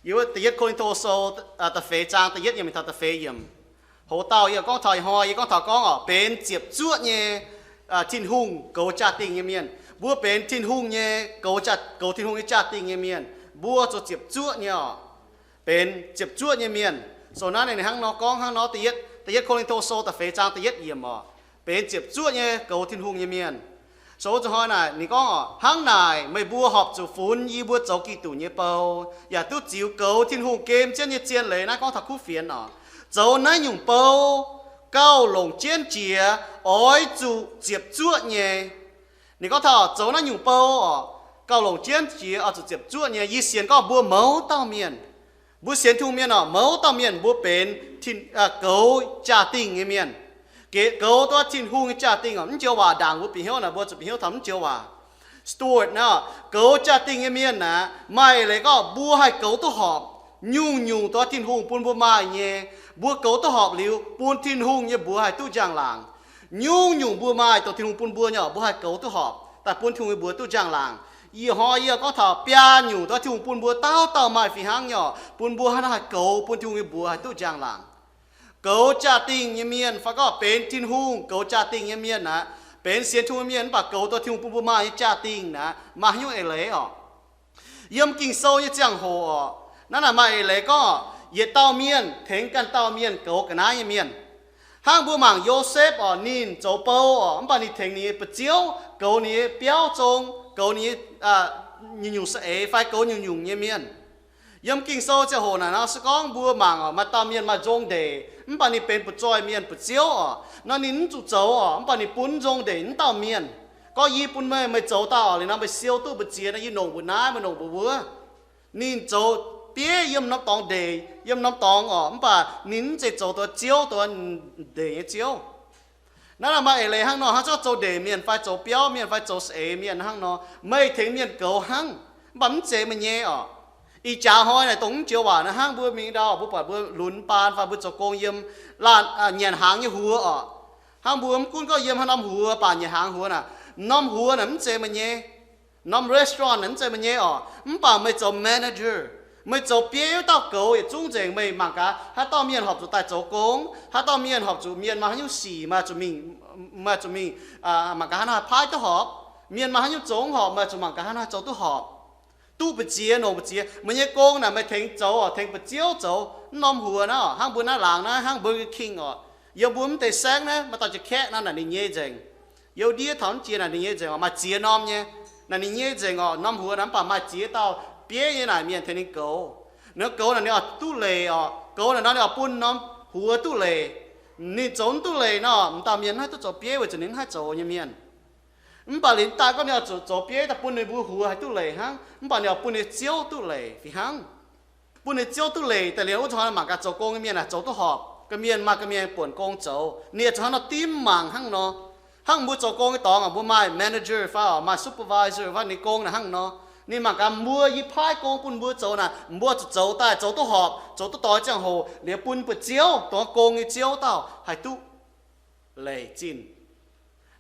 Yiem wuov Da'yietv Ko^lin^to Sou da'feix zaang da'yietv yiemc taux da'feix yiemc. Hoz dauh yie gorngv taux ih hnoi, yie gorngv taux gorngv orqc, benx ziepc zuoqv nyei Tin-Hungh goux jaa-dingh nyei mienh. Mbuo benx Tin-Hungh nyei goux, goux Tin-Hungh nyei jaa-dingh nyei mienh. Mbuo zoux ziepc zuoqv nyei orqc, benx ziepc zuoqv nyei mienh. Sou naaiv ninh hnangv nor gorngv hnangv nor, da'yietv, Da'yietv Ko^lin^to Sou da'feix zaang da'yietv yiemc orqc, benx ziepc zuoqv nyei goux Tin-Hungh nyei mienh. Sou zuqc hnoi naaic ninh gorngv orqc, hnangv naaic meih mbuo horpc zuqc funx yie mbuo zoux Giduc nyei bou, yaac duqv ziux goux Tin-Hungh gem jienv nyei zien leiz. Naaiv gorngv taux kuv fienx orqc. Zoux naaiv nyungc bou gauh longc jienv jiex oix zuqc ziepc zuoqv nyei. Ninh gorngv taux zoux naaiv nyungc bou orqc, gauh longc jienv jiex oix zuqc ziepc zuoqv nyei. Yie sienx gorngv mbuo mouz dauh mienh, mbuo sienx Tin-Hungh mienh orqc, mouz dauh mienh mbuo benx goux jaa-dingh nyei mienh. Goux duqv Tin-Hungh nyei jaa-dingh orqc. Mv joux waac ndaangc mbuo bieqc hnyouv naaic, mbuo zuqc bieqc hnyouv taux mv joux waac. Steward naaic, goux jaa-dingh nyei mienh naaic, maaih eix leiz gorngv mbuo haih goux duqv horpc nyungc-nyungc dongh Tin-Hungh bun mbuo maaih nyei. Mbuo goux duqv horpc liuz, bun Tin-Hungh nyei mbuox haih duqv njang-laangc. Nyungc-nyungc mbuo maaih dongh Tin-Hungh bun mbuo nyei, mbuo haih goux duqv horpc daaih bun Tin-Hungh nyei mbuox duqv njang-laangc. Ih hnoi yie gorngv taux biaa nyungc dongh Tin-Hungh bun mbuo dauh dauh maaih fih hnangv nyei orqc, bun mbuo hnangv naaiv haih goux bun Tin-Hungh nyei mbuox haih duqv njang-laangc. Goux jaa-dingh nyei mienh fai gorngv benx Tin-Hungh goux jaa-dingh nyei mienh aqv, benx sienx Tin-Hungh nyei mienh mv baac goux dongh Tin-Hungh bun mbuo maaih nyei jaa-dingh naaic, maaih haaix nyungc eix leiz orqc? Yiem Ging-Sou nyei ziangh hoc orqc, naaiv naaic maaih eix leiz gorngv orqc, yietc dauh mienh tengx ganh dauh mienh goux ga'naaiv nyei mienh. Hnangv mbuo mangc Yosepv orqc, ninh zoux bou orqc, mv baac ninh tengx ninh nyei ba'ziouv goux ninh nyei biauv zong, goux ninh nyei nyungc-nyungc saeng-eix fai goux nyungc-nyungc nyei mienh. Yiem Ging-Sou ziangh hoc naaic nor se gorngv mbuo mangc orqc, maaih dauh mienh maaih nzong ndeic, mv baac ninh benx butv-zoih mienh ba'ziouv orqc, nor ninh mv zuqc zoux orqc, mv baac ninh bun nzong ndeic wuov dauh mienh, gorngv, Yie bun meih, meih zoux daaih orqc, liuz nor meih siou duqv mbu'ziex nor yie longc mbu'naaiv, meih longc mbu'wuov. Ninh zoux bieiv yiem norm dorngx ndeic, yiem norm dorngx orqc, mv baac ninh mv zeiz zoux dongh ziouv, dongh ndeic nyei ziouv. Naaiv naaic maaih eix leiz hnangv nor, hnangv zorqv zoux ndeic mienh fai zoux biauv mienh fai zoux saeng-eix mienh hnangv nor, meih tengx mienh goux hnangv, mv baac mv zeiz meih nyei orqc. Ih jaax hnoi naaic dongh mv joux waac naaiv hnangv mbuo mingh ndau, mbuo buatc mbuo lunx baan fai mbuo zoux gong yiem laanh, nyanc hnaangx nyei huox orqc. Hnangv mbuo mv gunv gorngv yiem haaix norm huox, baac nyanc hnaangx huox naaic, norm huox naaic mv zeiz meih nyei. Norm restaurant naaic mv zeiz meih nyei orqc, mv baac meih zoux manager, meih zoux bieiv wuov dauh goux yietc zungv nzengc. Meih mangc gaax haaix dauh mienh horpc zuqc daaih zoux gong, haaix dauh mienh horpc zuqc, mienh maaih haaix nyungc sic, maaih zuqc mingh, maaih zuqc mingh, mangc gaax haaix nor haih paaiv duqv horpc. Mienh maaih haaix nyungc zongx horpc, maaih zuqc mangc gaax haaix nor haih zoux duqv horpc. Duqv mbu'ziex, longc mbu'ziex. Meih nyei gong naaic meih tengx zoux orqc, tengx ba'ziouv zoux. Mv norm huox naaiv orqc, hnangv mbuo naaiv laangz naaiv, hnangv Burger King orqc, yiem mbuo mv deix saengv naaiv maaih dauh jiex kaeqv nor naaic ninh nyei nzengc. Youz ndiev taux mv jiex naaic ninh nyei nzengc orqc, maaih ziex norm nyei. Naaic ninh nyei nzengc orqc, norm huox naaic mv baac maaih ziex dauh bieiv nyei naaic mienh tengx ninh goux. Ninh goux naaic ninh oix duqv leiz orqc, goux naaic nor ninh oix bun norm huox duqv leiz. Ninh zoux mv duqv leiz nor, m'dauh mienh mv haih duqv zoux bieiv weic zuqc ninh mv haih zoux nyei mienh. Mv baac liuz daaih gorngv ninh oix zuqc zoux bieiv daaih bun ninh mbuo huox haih duqv leiz hnangv, mv baac ninh oix bun ninh ziouv duqv leiz fih hnangv. Bun ninh ziouv duqv leiz daaih liuz wuov zanc mangc gaax zoux gong nyei mienh naaic zoux duqv horpc, ga'mienh maaih ga'mienh buonc gong zoux. Ninh zoux hnangv nor dimv mangc hnangv nor. Hnangv mbuo zoux gong nyei dorngx, mbuo maaih manager fai orqc, maaih supervisor fai, ninh gong naaic hnangv nor. Ninh mangc gaax mbuo yie paaiv gong bun mbuo zoux naaic, mbuo zuqc zoux daaih zoux duqv horpc, zoux duqv doix ziangh hoc liuz bun mbuo ziouv, dongh gong nyei ziouv dauh haih duqv leiz zinh.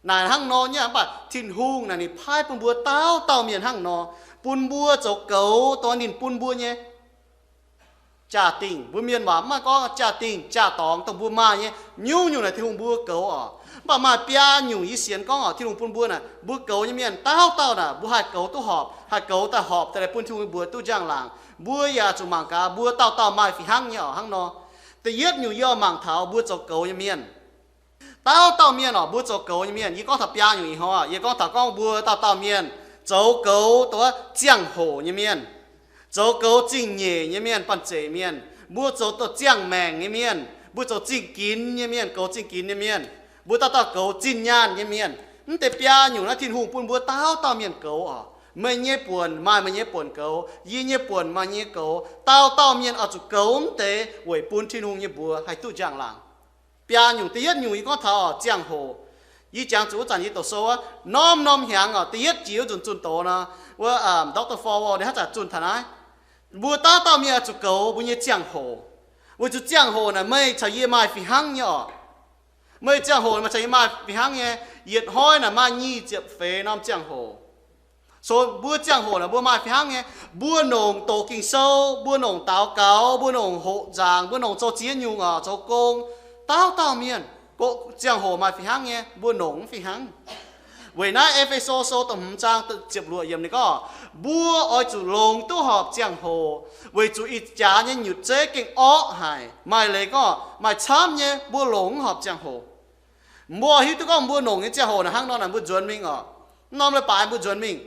Naaic hnangv nor nyei, mv baac Tin-Hungh naaic ninh paaiv bun mbuo dauh dauh mienh hnangv nor, bun mbuo zoux goux dongh ninh bun mbuo nyei jaa-dingh. Mbuo mienh waac mv maaih gorngv jaa-dingh, jaa-dorngx, dongh mbuo maaih nyei nyungc-nyungc naaic Tin-Hungh mbuo goux orqc. Mv baac maaih biaa nyungc yie sienx gorngv orqc, Tin-Hungh bun mbuo naaic, mbuo goux nyei mienh dauh dauh naaic mbuo haih goux duqv horpc, haih goux daaih horpc daaih bun Tin-Hungh mbuox duqv njang-laangc. Mbuo yaac zuqc mangc gaax mbuo dauh dauh maaih fih hnangv nyei orqc hnangv nor. Da'yietv nyungc yie oix mangc taux mbuo zoux goux nyei mienh. Dauh dauh mienh orqc, mbuo zoux goux nyei mienh, yie gorngv taux biaa nyungc ih hnoi, yie gorngv taux gorngv mbuo dauh dauh mienh zoux goux dongh ziangh hoc nyei mienh, zoux goux zingh nyeic nyei mienh, banh zeic mienh. Mbuo zoux dongh ziangh maengc nyei mienh, mbuo zoux zingh ginx nyei mienh, goux zingh ginx nyei mienh. Mbuo dauh dauh goux zinh nyaanh nyei mienh. Mv deix biaa nyungc naaiv Tin-Hungh bun mbuo dauh dauh mienh goux orqc. Meih nyei buonc maaih meih nyei buonc goux, yie nyei buonc maaih yie nyei goux. Dauh dauh mienh oix zuqc goux mv deix weic bun Tin-Hungh nyei mbuox haih duqv njang-laangc. Biaa nyungc, da'yietv nyungc yie gorngv taux orqc, ziangh hoc. Yie jangx zuqc wuov zanc yie doqc sou aqv, norm-norm hnyangx orqc, da'yietv jiex wuov nzunc zunh doz nor, wuov Doctor Falwell ninh hnangv zanc zunh taux naaiv, mbuo dauh dauh mienh oix zuqc goux mbuo nyei ziangh hoc. Weic zuqc ziangh hoc naaic meih caux yie maaih fih hnangv nyei orqc. Meih ziangh hoc meih caux yie maaih fih hnangv nyei. Yietc hnoi naaic maaih nyic ziepc feix norm ziangh hoc. Mbuo ziangh hoc naaic mbuo maaih fih hnangv nyei. Mbuo nongc doqc Ging-Sou, mbuo nongc daux gaux, mbuo nongc hoqc nzaangc, mbuo nongc zoux ziex nyungc oc, zoux gong. Dauh dauh mienh ziangh hoc maaih fih hnangv nyei, mbuo nongc mv fih hnangv. Weic naaiv E^fe^so Sou da'hmz zaang ziepc luoqc yiemc ninh gorngv, mbuo oix zuqc longc duqv horpc ziangh hoc, weic zuqc ih jaax nyei nyutc zeiv gengh orqv haic. Maaih leiz gorngv maaih camv nyei mbuo longc mv horpc ziangh hoc. Mbuo hiuv duqv gorngv mbuo nongc nyei ziangh hoc naaic hnangv nor naaic mbuo nzuonx mingh oc. Mv norm leiz-baaix mbuo nzuonx mingh.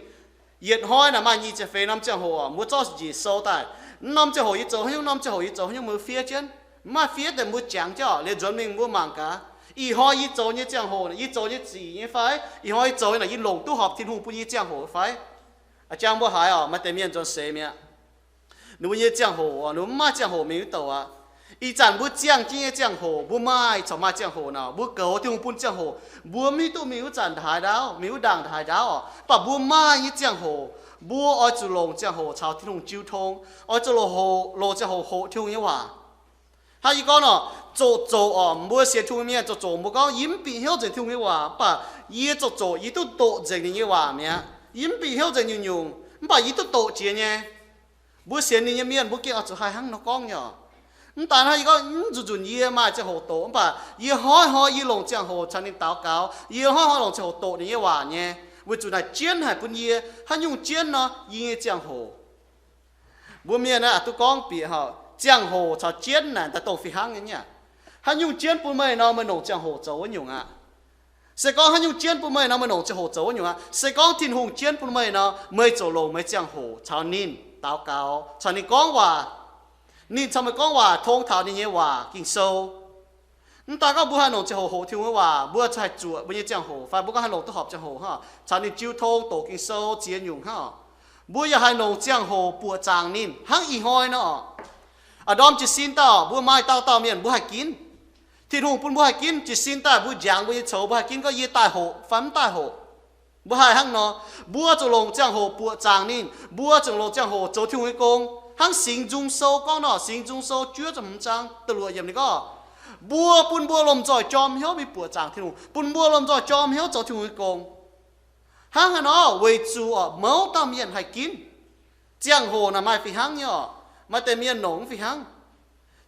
Yietc hnoi naaic maaih nyic ziepc feix norm ziangh hoc oc, mbuo zorqv njiec sou daaih. Mv norm ziangh hoc yie zoux haaix nyungc, norm ziangh hoc yie zoux haaix nyungc, mbuo fiev jienv. Mv maaih fiev deix mbuo jangx jienv oc, liuz nzuonx mingh mbuo mangc gaax. Ih hnoi yie zoux nyei ziangh hoc naaic yie zoux nyei zic nyei fai? Ih hnoi yie zoux nyei naaic yie longc duqv horpc Tin-Hungh bun yie ziangh hoc fai? A'jang mbuo haiz oc, maaih deix mienh nzuonx seix mi'aqv. Ninh mbuo nyei ziangh hoc, ninh mbuo mv maaih ziangh hoc mingh wuov douc aqv. Ih zanc mbuo ziangh jienv nyei ziangh hoc, mbuo maaih caux maaih ziangh hoc naaic, mbuo goux Tin-Hungh bun ziangh hoc, mbuo mv hiuv duqv mingh wuov zanc ndaaix ndaauv, mingh wuov ndaangc ndaaix ndaauv oc. Mv baac mbuo maaih nyei ziangh hoc, mbuo oix zuqc longc ziangh hoc caux Tin-Hungh jiu tong, oix zuqc longc hoc, longc ziangh hoc hoqc Tin-Hungh nyei waac. Hnangv yie gorngv nor, zoqc zoqc oc, mbuo sienx Tin-Hungh mienh zoqc zoqc mbuo gorngv, yie mv bieqc hnyouv nzengc Tin-Hungh nyei waac, mv baac yie zoqc zoqc yie duqv doqc nzengc ninh nyei waac mi'aqv. Yie mv bieqc hnyouv nzengc nyungc-nyungc, mv baac yie duqv doqc jiex nyei. Mbuo sienx ninh nyei mienh, mbuo gengh oix zuqc haih hnangv nor gorngv nyei oc. Mv daaih hnangv yie gorngv, mv nzunc nzunc yie maaih ziangh hoc doqc, mv baac yie hnoi-hnoi yie longc ziangh hoc caux ninh daux gaux, yie hnoi-hnoi longc ziangh hoc doqc ninh nyei waac nyei, weic zuqc naaic jienv haic bun yie. Haaix nyungc jienv nor, yie nyei ziangh hoc. Mbuo mienh naaiv aqc duqv gorngv bieqc hoc, ziangh hoc caux jienv naaic daaih dongh fih hnangv nyei. Haaix nyungc jienv bun meih nor, meih longc ziangh hoc zoux wuov nyungc aqv. Se gorngv haaix nyungc jienv bun meih nor, meih longc ziangh hoc zoux wuov nyungc aqv. Se gorngv Tin-Hungh jienv bun meih nor, meih ziouc longc meih ziangh hoc caux ninh daux gaux, caux ninh gorngv waac. Ninh caux meih gorngv waac tong taux ninh nyei waac Ging-Sou. Mv daaih gorngv mbuo haih longc ziangh hoc hoqc Tin-Hungh nyei waac, mbuo haih zuoqc mbuo nyei ziangh hoc fai mbuo gorngv haih longc duqv horpc ziangh hoc hnangv, caux ninh jiu tong, doqc Ging-Sou, ziex nyungc hnangv. Mbuo yaac haih longc ziangh hoc buoqc zaangc ninh hnangv ih hnoi nor. A'ndorm jiez sin daaih mbuo maaih dauh dauh mienh mbuo haih ginv. Tin-Hungh bun mbuo haih ginv. Jiez sin daaih mbuo njangx mbuo nyei coux mbuo haih ginv gorngv yie daaih hoqc fai mv daaih hoqc. Mbuo haih hnangv nor. Mbuo zuqc longc ziangh hoc buoqc zaangc ninh. Mbuo zuqc longc ziangh hoc zoux Tin-Hungh nyei gong. Hnangv Singx Nzung Sou gorngv nor, Singx Nzung Sou juov ziepc hmz zaang da'luoqc yiemc ninh gorngv, mbuo, bun mbuo lomh nzoih jorm hnyouv mingh buoqc zaangc Tin-Hungh, bun mbuo lomh nzoih jorm hnyouv zoux Tin-Hungh nyei gong. Hnangv haaix nor? Weic zuqc mouz dauh mienh haih ginv. Ziangh hoc naaic maaih fih hnangv nyei oc. Maaih deix mienh longc mv fih hnangv.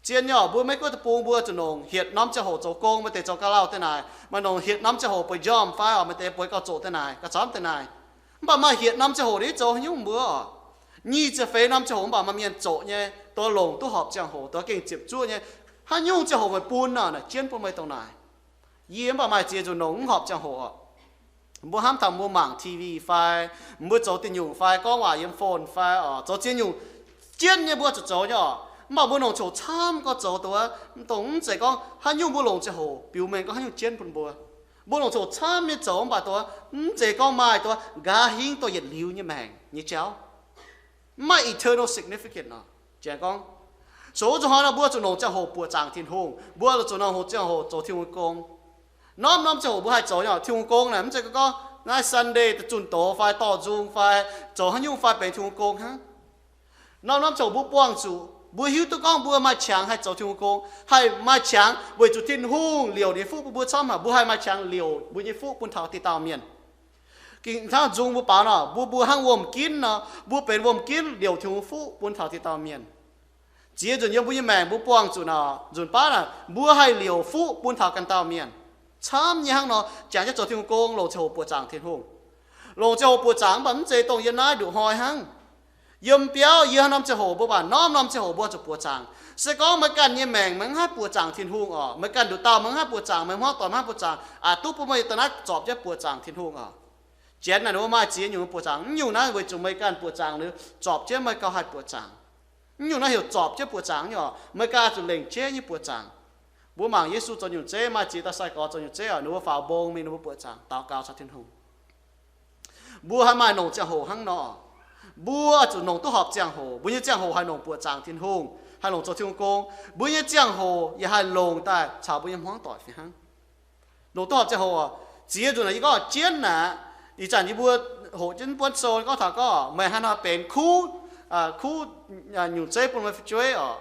Zien nyei oc, mbuo Meiv Guoqv deic-bung mbuo zuqc longc hietc norm ziangh hoc zoux gong. Maaih deix zoux ga'lauh daaih naaic, maaih longc hietc norm ziangh hoc bueix njormh fai oc, maaih deix bueix gauh zoqc daaih naaic, gauh camv daaih naaic. Mv baac maaih hietc norm ziangh hoc ninh zoux haaix nyungc mbuo oc. Nyic ziepc feix norm ziangh hoc mv baac maaih mienh zoqc nyei, dongh longc duqv horpc ziangh hoc, dongh gengh ziepc zuoqv nyei. Haaix nyungc ziangh hoc meih bun nor, naaic jienv bun meih dongh naaic. Yie mv baac maaih ziex nzunc longc mv horpc ziangh hoc oc. Mbuo hnamv taux mbuo mangc T V fai, mbuo zoux diuh nyungc fai, gorngv waac yiem phone fai oc, zoux ziex nyungc jienv nyei mbuo zuqc zoux nyei oc. Mv baac mbuo longc ziangh hoc camv gorngv zoux duqv, dongh mv zeiz gorngv haaix nyungc mbuo longc ziangh hoc biux mengh gorngv haaix nyungc jienv bun mbuo. Mbuo longc ziangh hoc camv nyei zoux mv baac duqv, mv zeiz gorngv maaih duqv nqa'haav hingv dongh yietc liuz nyei maengc nyei jauv. Mv maaih eternal significance oc. Janx gorngv, sou wuov zuqc hnoi nor mbuo zuqc longc ziangh hoc buoqc zaangc Tin-Hungh, mbuo zuqc longc ziangh hoc zoux Tin-Hungh nyei gong. Norm norm ziangh hoc mbuo haih zoux nyei oc, Tin-Hungh gong naaic mv zeiz gorngv naaiv Sunday daaih zunh doz fai dorh nzung fai zoux haaix nyungc fai benx Tin-Hungh gong hnangv. Norm norm ziangh hoc mbuo buangh zuqc, mbuo hiuv duqv gorngv mbuo maaih qangx haih zoux Tin-Hungh gong, haih maaih qangx weic zuqc Tin-Hungh liouc ninh fuqv bun mbuo camv haic, mbuo haih maaih qangx liouc mbuo nyei fuqv bun taux diqc dauh mienh. Ging hnangv nzung mbuo baaux nor, mbuo mbuo hnangv wuom-ginv nor, mbuo benx wuom-ginv liouc Tin-Hungh fuqv bun taux diqc dauh mienh. Ziex nzunc yiem mbuo nyei maengc mbuo buangh zuqc nor, nzunc baav naaic mbuo haih liouc fuqv bun taux ganh dauh mienh. Camv nyei hnangv nor, jangx jienv zoux Tin-Hungh gong, longc ziangh hoc buoqc zaangc Tin-Hungh. Longc ziangh hoc buoqc zaangc mv baac mv zeiz dongh yiem naaiv nduqc hnoi hnangv. Yiem biauv yie hnangv norm ziangh hoc mbuo baac norm norm ziangh hoc mbuo zuqc buoqc zaangc. Se gorngv meih ganh nyei maengc meih mv haih buoqc zaangc Tin-Hungh oc, meih ganh nduqc dauh meih mv haih buoqc zaangc, meih hmuangv doic mv haih buoqc zaangc, aqc duqv bun meih daaih naaiv zorpc jienv buoqc zaangc Tin-Hungh oc. Janx naaic ninh mbuo maaih ziex nyungc buoqc zaangc, mv nyungc naaiv weic zuqc meih ganh buoqc zaangc liuz zorpc jienv meih gauh haih buoqc zaangc. Mv nyungc naaiv heuc zorpc jienv buoqc zaangc nyei oc, meih ganh zuqc lengc jeiv nyei buoqc zaangc. Mbuo mangc Yesu zoux nyungc zeiv, maaih ziex dauh sai-gorx zoux nyungc zeiv oc, ninh mbuo faaux mbong mingh, ninh mbuo buoqc zaangc, daux gaux caux Tin-Hungh. Mbuo haih maaih longc ziangh hoc hnangv nor. Mbuo zuqc longc duqv horpc ziangh hoc. Mbuo nyei ziangh hoc haih longc buoqc zaangc Tin-Hungh, haih longc zoux Tin-Hungh gong. Mbuo nyei ziangh hoc yaac haih longc daaih caux mbuo nyei hmuangv doic fih hnangv. Longc duqv horpc ziangh hoc oc. Ziex nzunc naaic yie gorngv jienv naaic, ih zanc yie mbuo hoqc jienv buonv sou gorngv taux gorngv meih haaix hnoi benx kuv, kuv nyungc zeiv bun meih fu'jueiv oc.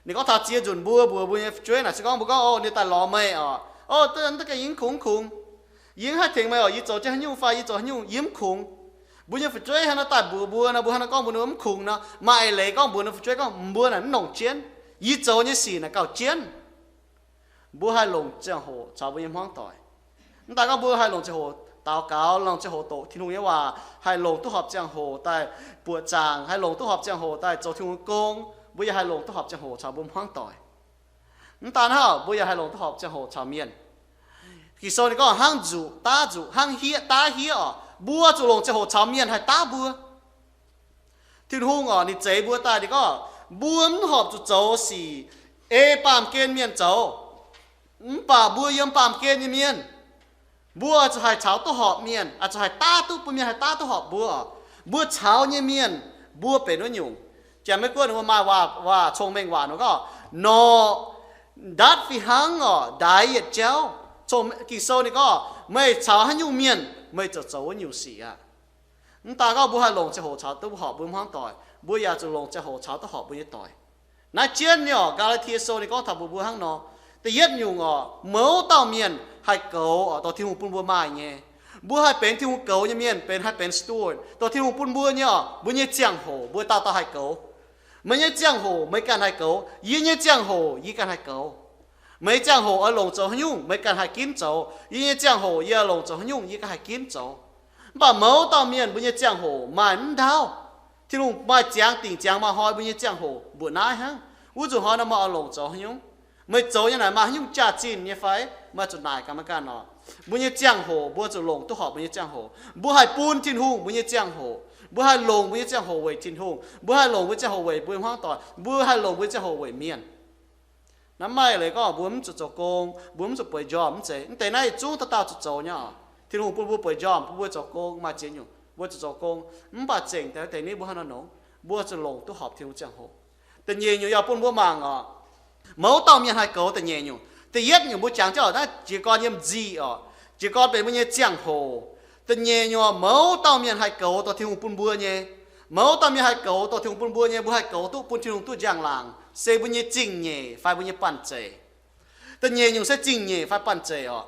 Ninh gorngv taux ziex nzunc mbuo mbuox mbuo nyei fu'jueiv naaic se gorngv mbuo gorngv, o, ninh daaih lorz meih oc, o, mv deix yie mv kungx, mv kungx. Yie mv haih tengx meih oc, yie zoux jienv haaix nyungc fai yie zoux haaix nyungc yie mv kungx. Mbuo nyei fu'jueiv hnangv naaiv daaih mbuox mbuo nor, mbuo hnangv naaiv gorngv mbuox ninh mv kungx nor, maaih eix leiz gorngv mbuox ninh fu'jueiv gorngv, mbuo naaic mv longc jienv. Yie zoux nyei sic naaic gauh jienv. Mbuo haih longc ziangh hoc caux mbuo nyei hmuangv doic. Mv daaih gorngv mbuo haih longc ziangh hoc daux gaux, longc ziangh hoc doqc Tin-Hungh nyei waac, haih longc duqv horpc ziangh hoc daaih buoqc zaangc, haih longc duqv horpc ziangh hoc daaih zoux Tin-Hungh gong, mbuo yaac haih longc duqv horpc ziangh hoc caux mbuo hmuangv doic. Mv daan hnangv, mbuo yaac haih longc duqv horpc ziangh hoc caux mienh. Ging-Sou ninh gorngv hnangv nzuqc daav nzuqc, hnangv hieqv daav hieqv oc. Mbuo zuqc longc ziangh hoc caux mienh haih daav mbuo. Tin-Hungh oc, ninh zeix mbuo daaih, ninh gorngv mbuo mv horpc zuqc zoux sic ei baamh gen mienh zoux. Mv baac mbuo yiem baamh gen nyei mienh, mbuo zuqc haih caux duqv horpc mienh, zuqc haih daav duqv, bun mienh haih daav duqv horpc mbuo. Mbuo caux nyei mienh, mbuo benx wuov nyungc. Janx-Meiv Guoqv ninh mbuo maaih waac, waac cong-mengh waac ninh gorngv, norqc ndatv fih hnangv oc, ndaix yietc jauv. Ging-Sou ninh gorngv meih caux haaix nyungc mienh, meih ziouc zoux wuov nyungc sic aqv. Mv daan gorngv mbuo haih longc ziangh hoc caux duqv horpc mbuo hmuangv doic, mbuo yaac zuqc longc ziangh hoc caux duqv horpc mbuo nyei doic. Naaiv jienv nyei oc, Gaa^laa^tie Sou ninh gorngv taux mbuox mbuo hnangv nor. Da'yietv nyungc oc, mouz dauh mienh haih goux oc, dorh Tin-Hungh bun mbuo maaih nyei. Mbuo haih benx Tin-Hungh goux nyei mienh, benx, haih benx steward, dorh Tin-Hungh bun mbuo nyei oc, mbuo nyei ziangh hoc mbuo dauh dauh haih goux. Meih nyei ziangh hoc meih ganh haih goux, yie nyei ziangh hoc yie ganh haih goux. Meih nyei ziangh hoc oix longc zoux haaix nyungc, meih ganh haih ginv zoux. Yie nyei ziangh hoc yie oix longc zoux haaix nyungc, yie ganh haih ginv zoux. Mv baac mouz dauh mienh mbuo nyei ziangh hoc maaih mv ndauv. Tin-Hungh maaih ziangx dingc ziangx maaih hnoi mbuo nyei ziangh hoc mbuoqc naaiv hnangv. Wuov nzunc hnoi nor meih oix longc zoux haaix nyungc? Meih zoux nyei naaic maaih haaix nyungc jaax-zinh nyei fai? Meih zuqc naaic gaax meih ganh oc. Mbuo nyei ziangh hoc mbuo zuqc longc duqv horpc mbuo nyei ziangh hoc. Mbuo haih bun Tin-Hungh mbuo nyei ziangh hoc. Mbuo haih longc mbuo nyei ziangh hoc weic Tin-Hungh. Mbuo haih longc mbuo nyei ziangh hoc weic mbuo nyei hmuangv doic. Mbuo haih longc mbuo nyei ziangh hoc weic mienh. Naaiv maaih leiz gorngv mbuo mv zuqc zoux gong, mbuo mv zuqc bueix njormh mv zeiz. Mv deix naaiv yietc zungv dauh dauh zuqc zoux nyei oc. Tin-Hungh bun mbuo bueix njormh, bun mbuo zoux gong, maaih ziex nyungc mbuo zuqc zoux gong. Mv baac zengc deix deix ni mbuo hnangv nor nongx, mbuo zuqc longc duqv horpc Tin-Hungh ziangh hoc. Da'nyeic nyungc yaac bun mbuo mangc oc. Mouz dauh mienh haih goux da'nyeic nyungc. Da'yietv nyungc mbuo jangx jienv oc, naaiv jiez gorn yiem nzih oc. Jiez gorn benx mbuo nyei ziangh hoc. Da'nyeic nyungc, mouz dauh mienh haih goux dorh Tin-Hungh bun mbuo nyei. Mouz dauh mienh haih goux dorh Tin-Hungh bun mbuo nyei, mbuo haih goux duqv bun Tin-Hungh duqv njang-laangc se mbuo nyei zingh nyeic fai mbuo nyei banh zeic. Da'nyeic nyungc se zingh nyeic fai banh zeic oc.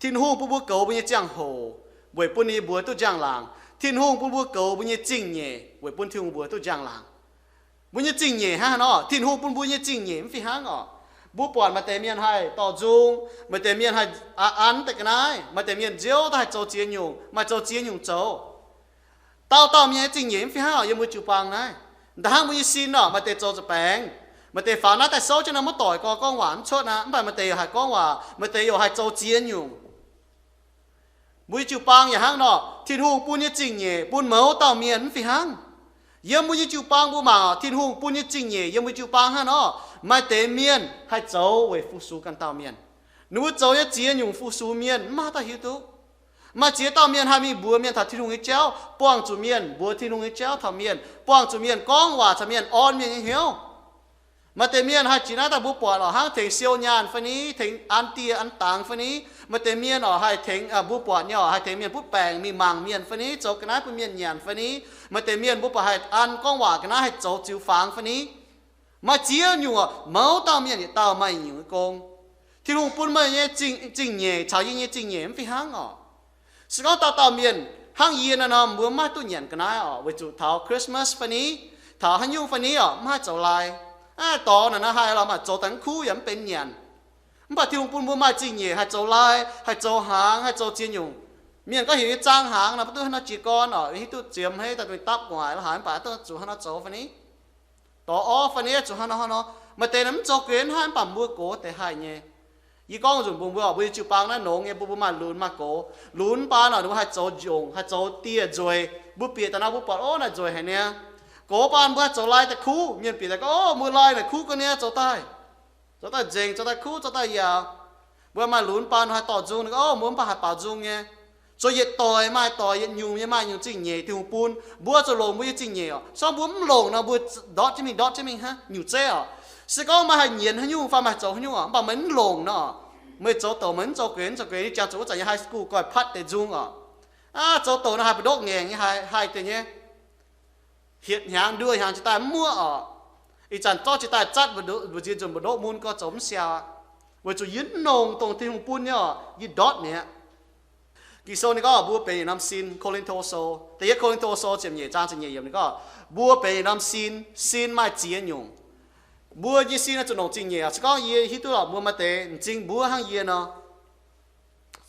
Tin-Hungh bun mbuo goux mbuo nyei ziangh hoc weic bun ninh mbuo duqv njang-laangc. Tin-Hungh bun mbuo goux mbuo nyei zingh nyeic weic bun Tin-Hungh mbuox duqv njang-laangc. Mbuo nyei zingh nyeic hnangv haaix nor? Tin-Hungh bun mbuo nyei zingh nyeic mv fih hnangv oc. Mbuo buatc maaih deix mienh haih dorh nzung, maaih deix mienh haih an deix ga'naaiv, maaih deix mienh nziouv daaih haih zoux ziex nyungc, maaih zoux ziex nyungc zoux. Dauh dauh mienh nyei zingh nyeic mv fih hnangv oc. Yiem mbuo jiu-baang naaiv, nda hnangv mbuo nyei sin oc, maaih deix zoux zuqc baengx, maaih deix faaux naaiv daaih souv jienv nor maiv doic gorx gorngv waac mv cuotv aqv. Mv baac maaih deix yaac haih gorngv waac, maaih deix yaac haih zoux ziex nyungc. Mbuo nyei jiu-baang yaac hnangv nor, Tin-Hungh bun nyei zingh nyeic bun mouz dauh mienh mv fih hnangv. Yiem mbuo nyei jiu-baang mbuo mangc oc, Tin-Hungh bun nyei zingh nyeic yiem mbuo jiu-baang hnangv nor, maaih deix mienh haih zoux weic fu-sux ganh dauh mienh. Ninh mbuo zoux nyei ziex nyungc fu-sux mienh mv maaih dauh hiuv duqv. Maaih ziex dauh mienh haih mingh mbuox mienh taux Tin-Hungh nyei jauv, buangh zuqc mienh mbuox Tin-Hungh nyei jauv taux mienh, buangh zuqc mienh gorngv waac caux mienh, orn mienh nyei hnyouv. Maaih deix mienh haih jiex naaiv daaih mbuo buatc oc, hnangv tengx siou nyaanh fai ni, tengx an dieh an dangx fai ni. Maaih deix mienh oc haih tengx, mbuo buatc nyei oc, haih tengx mienh butv baengc mingh mangc mienh fai ni, zoux ga'naaiv bun mienh nyanc fai ni. Maaih deix mienh mbuo buatc haih an gorngv waac ga'naaiv haih zoux ziux fangx fai ni. Maaih ziex nyungc oc, mouz dauh mienh yietc dauh maaih nyungc nyei gong. Tin-Hungh bun meih nyei zingh, zingh nyeic caux yie nyei zingh nyeic mv fih hnangv oc. Se gorngv dauh dauh mienh hnangv yie naaiv nor, mbuo mv haih duqv nyanc ga'naaiv oc, weic zuqc taux Christmas fai ni, taux haaix nyungc fai ni oc, mv haih zoux lai. Aav, dorngx naaic nor haih lorqc, maaih zoux daaih mv kuv yaac mv benx nyanc. Mv baac Tin-Hungh bun mbuo maaih zingh nyeic haih zoux lai, haih zoux hnaangx, haih zoux ziex nyungc. Mienh gorngv heuc yie zaang hnaangx nor, mv duqv hnangv nor jiez gorn oc, hiuv duqv ziemx hei daaih dapv gu'nguaaic la'haaix, mv baac duqv zuqc hnangv nor zoux fai ni, dorh orv fai ni, zuqc hnangv nor hnangv nor. Maaih deix naaic mv zoux guen hnangv, mv baac mbuo gox deix haih nyei. Yie gorngv nzunc mbuox mbuo oc, mbuo nyei jiu-baang naaiv nongx nyei, mbuo, mbuo maaih lunx maaih gox. Lunx baan oc, ninh mbuo haih zoux njongc, haih zoux dieh nzueic. Mbuo bieqc daaih nor, mbuo buatc, ov, naaiv nzueic haic niaa. Gox baan mbuo haih zoux lai daaih kuv, mienh bieqc daaih gorngv, ov, mbuo lai naaic kuv ga'niaa, zoux daaih, zoux daaih nzengc, zoux daaih kuv, zoux daaih yaauc. Mbuo maaih lunx baan haih dorh nzung, ninh gorngv, ov, mbuo mv baac haih baaux nzung nyei. Zoux yietc doic maaih doic, yietc nyungc nyei maaih nyungc zingh nyeic Tin-Hungh bun. Mbuo zuqc longc mbuo nyei zingh nyeic oc. Se gorngv mbuo mv longc nor, mbuo ndortv jienv mingh, ndortv jienv mingh hnangv, nyungc zeiv oc. Se gorngv meih haih nyienz haaix nyungc fai meih haih zoux haaix nyungc oc, mv baac meih mv longc nor, meih zoux douc meih mv zoux guenx, mv zoux guenx, yie jangx zuqc wuov zanc nyei high school goiv patv deix nzung oc. Aav, zoux douc nor haih mbu'ndongv ngaengc nyei, haih, haih deix nyei. Hietc hnyangx nduoh hnyangx jiex daaih mv muoqv oc. Ih zanc zorqv jiex daaih zatv mbu'ziex nzunc mbu'ndongv mun gorx zoux mv siaau aqv. Weic zuqc yie mv longc dongh Tin-Hungh bun nyei oc, yie ndortv mi'aqv. Ging-Sou ninh gorngv mbuo benx yietc norm sin. Ko^lin^to Sou, da'yietv Ko^lin^to Sou ziepc nyeic zaang ziepc nyeic yiemc ninh gorngv mbuo benx yietc norm sin, sin maaih ziex nyungc. Mbuo nyei sin oix zuqc longc zingh nyeic. Se gorngv yie hiuv duqv lorqc mbuo maaih deix m'zing mbuov hnangv yie nor,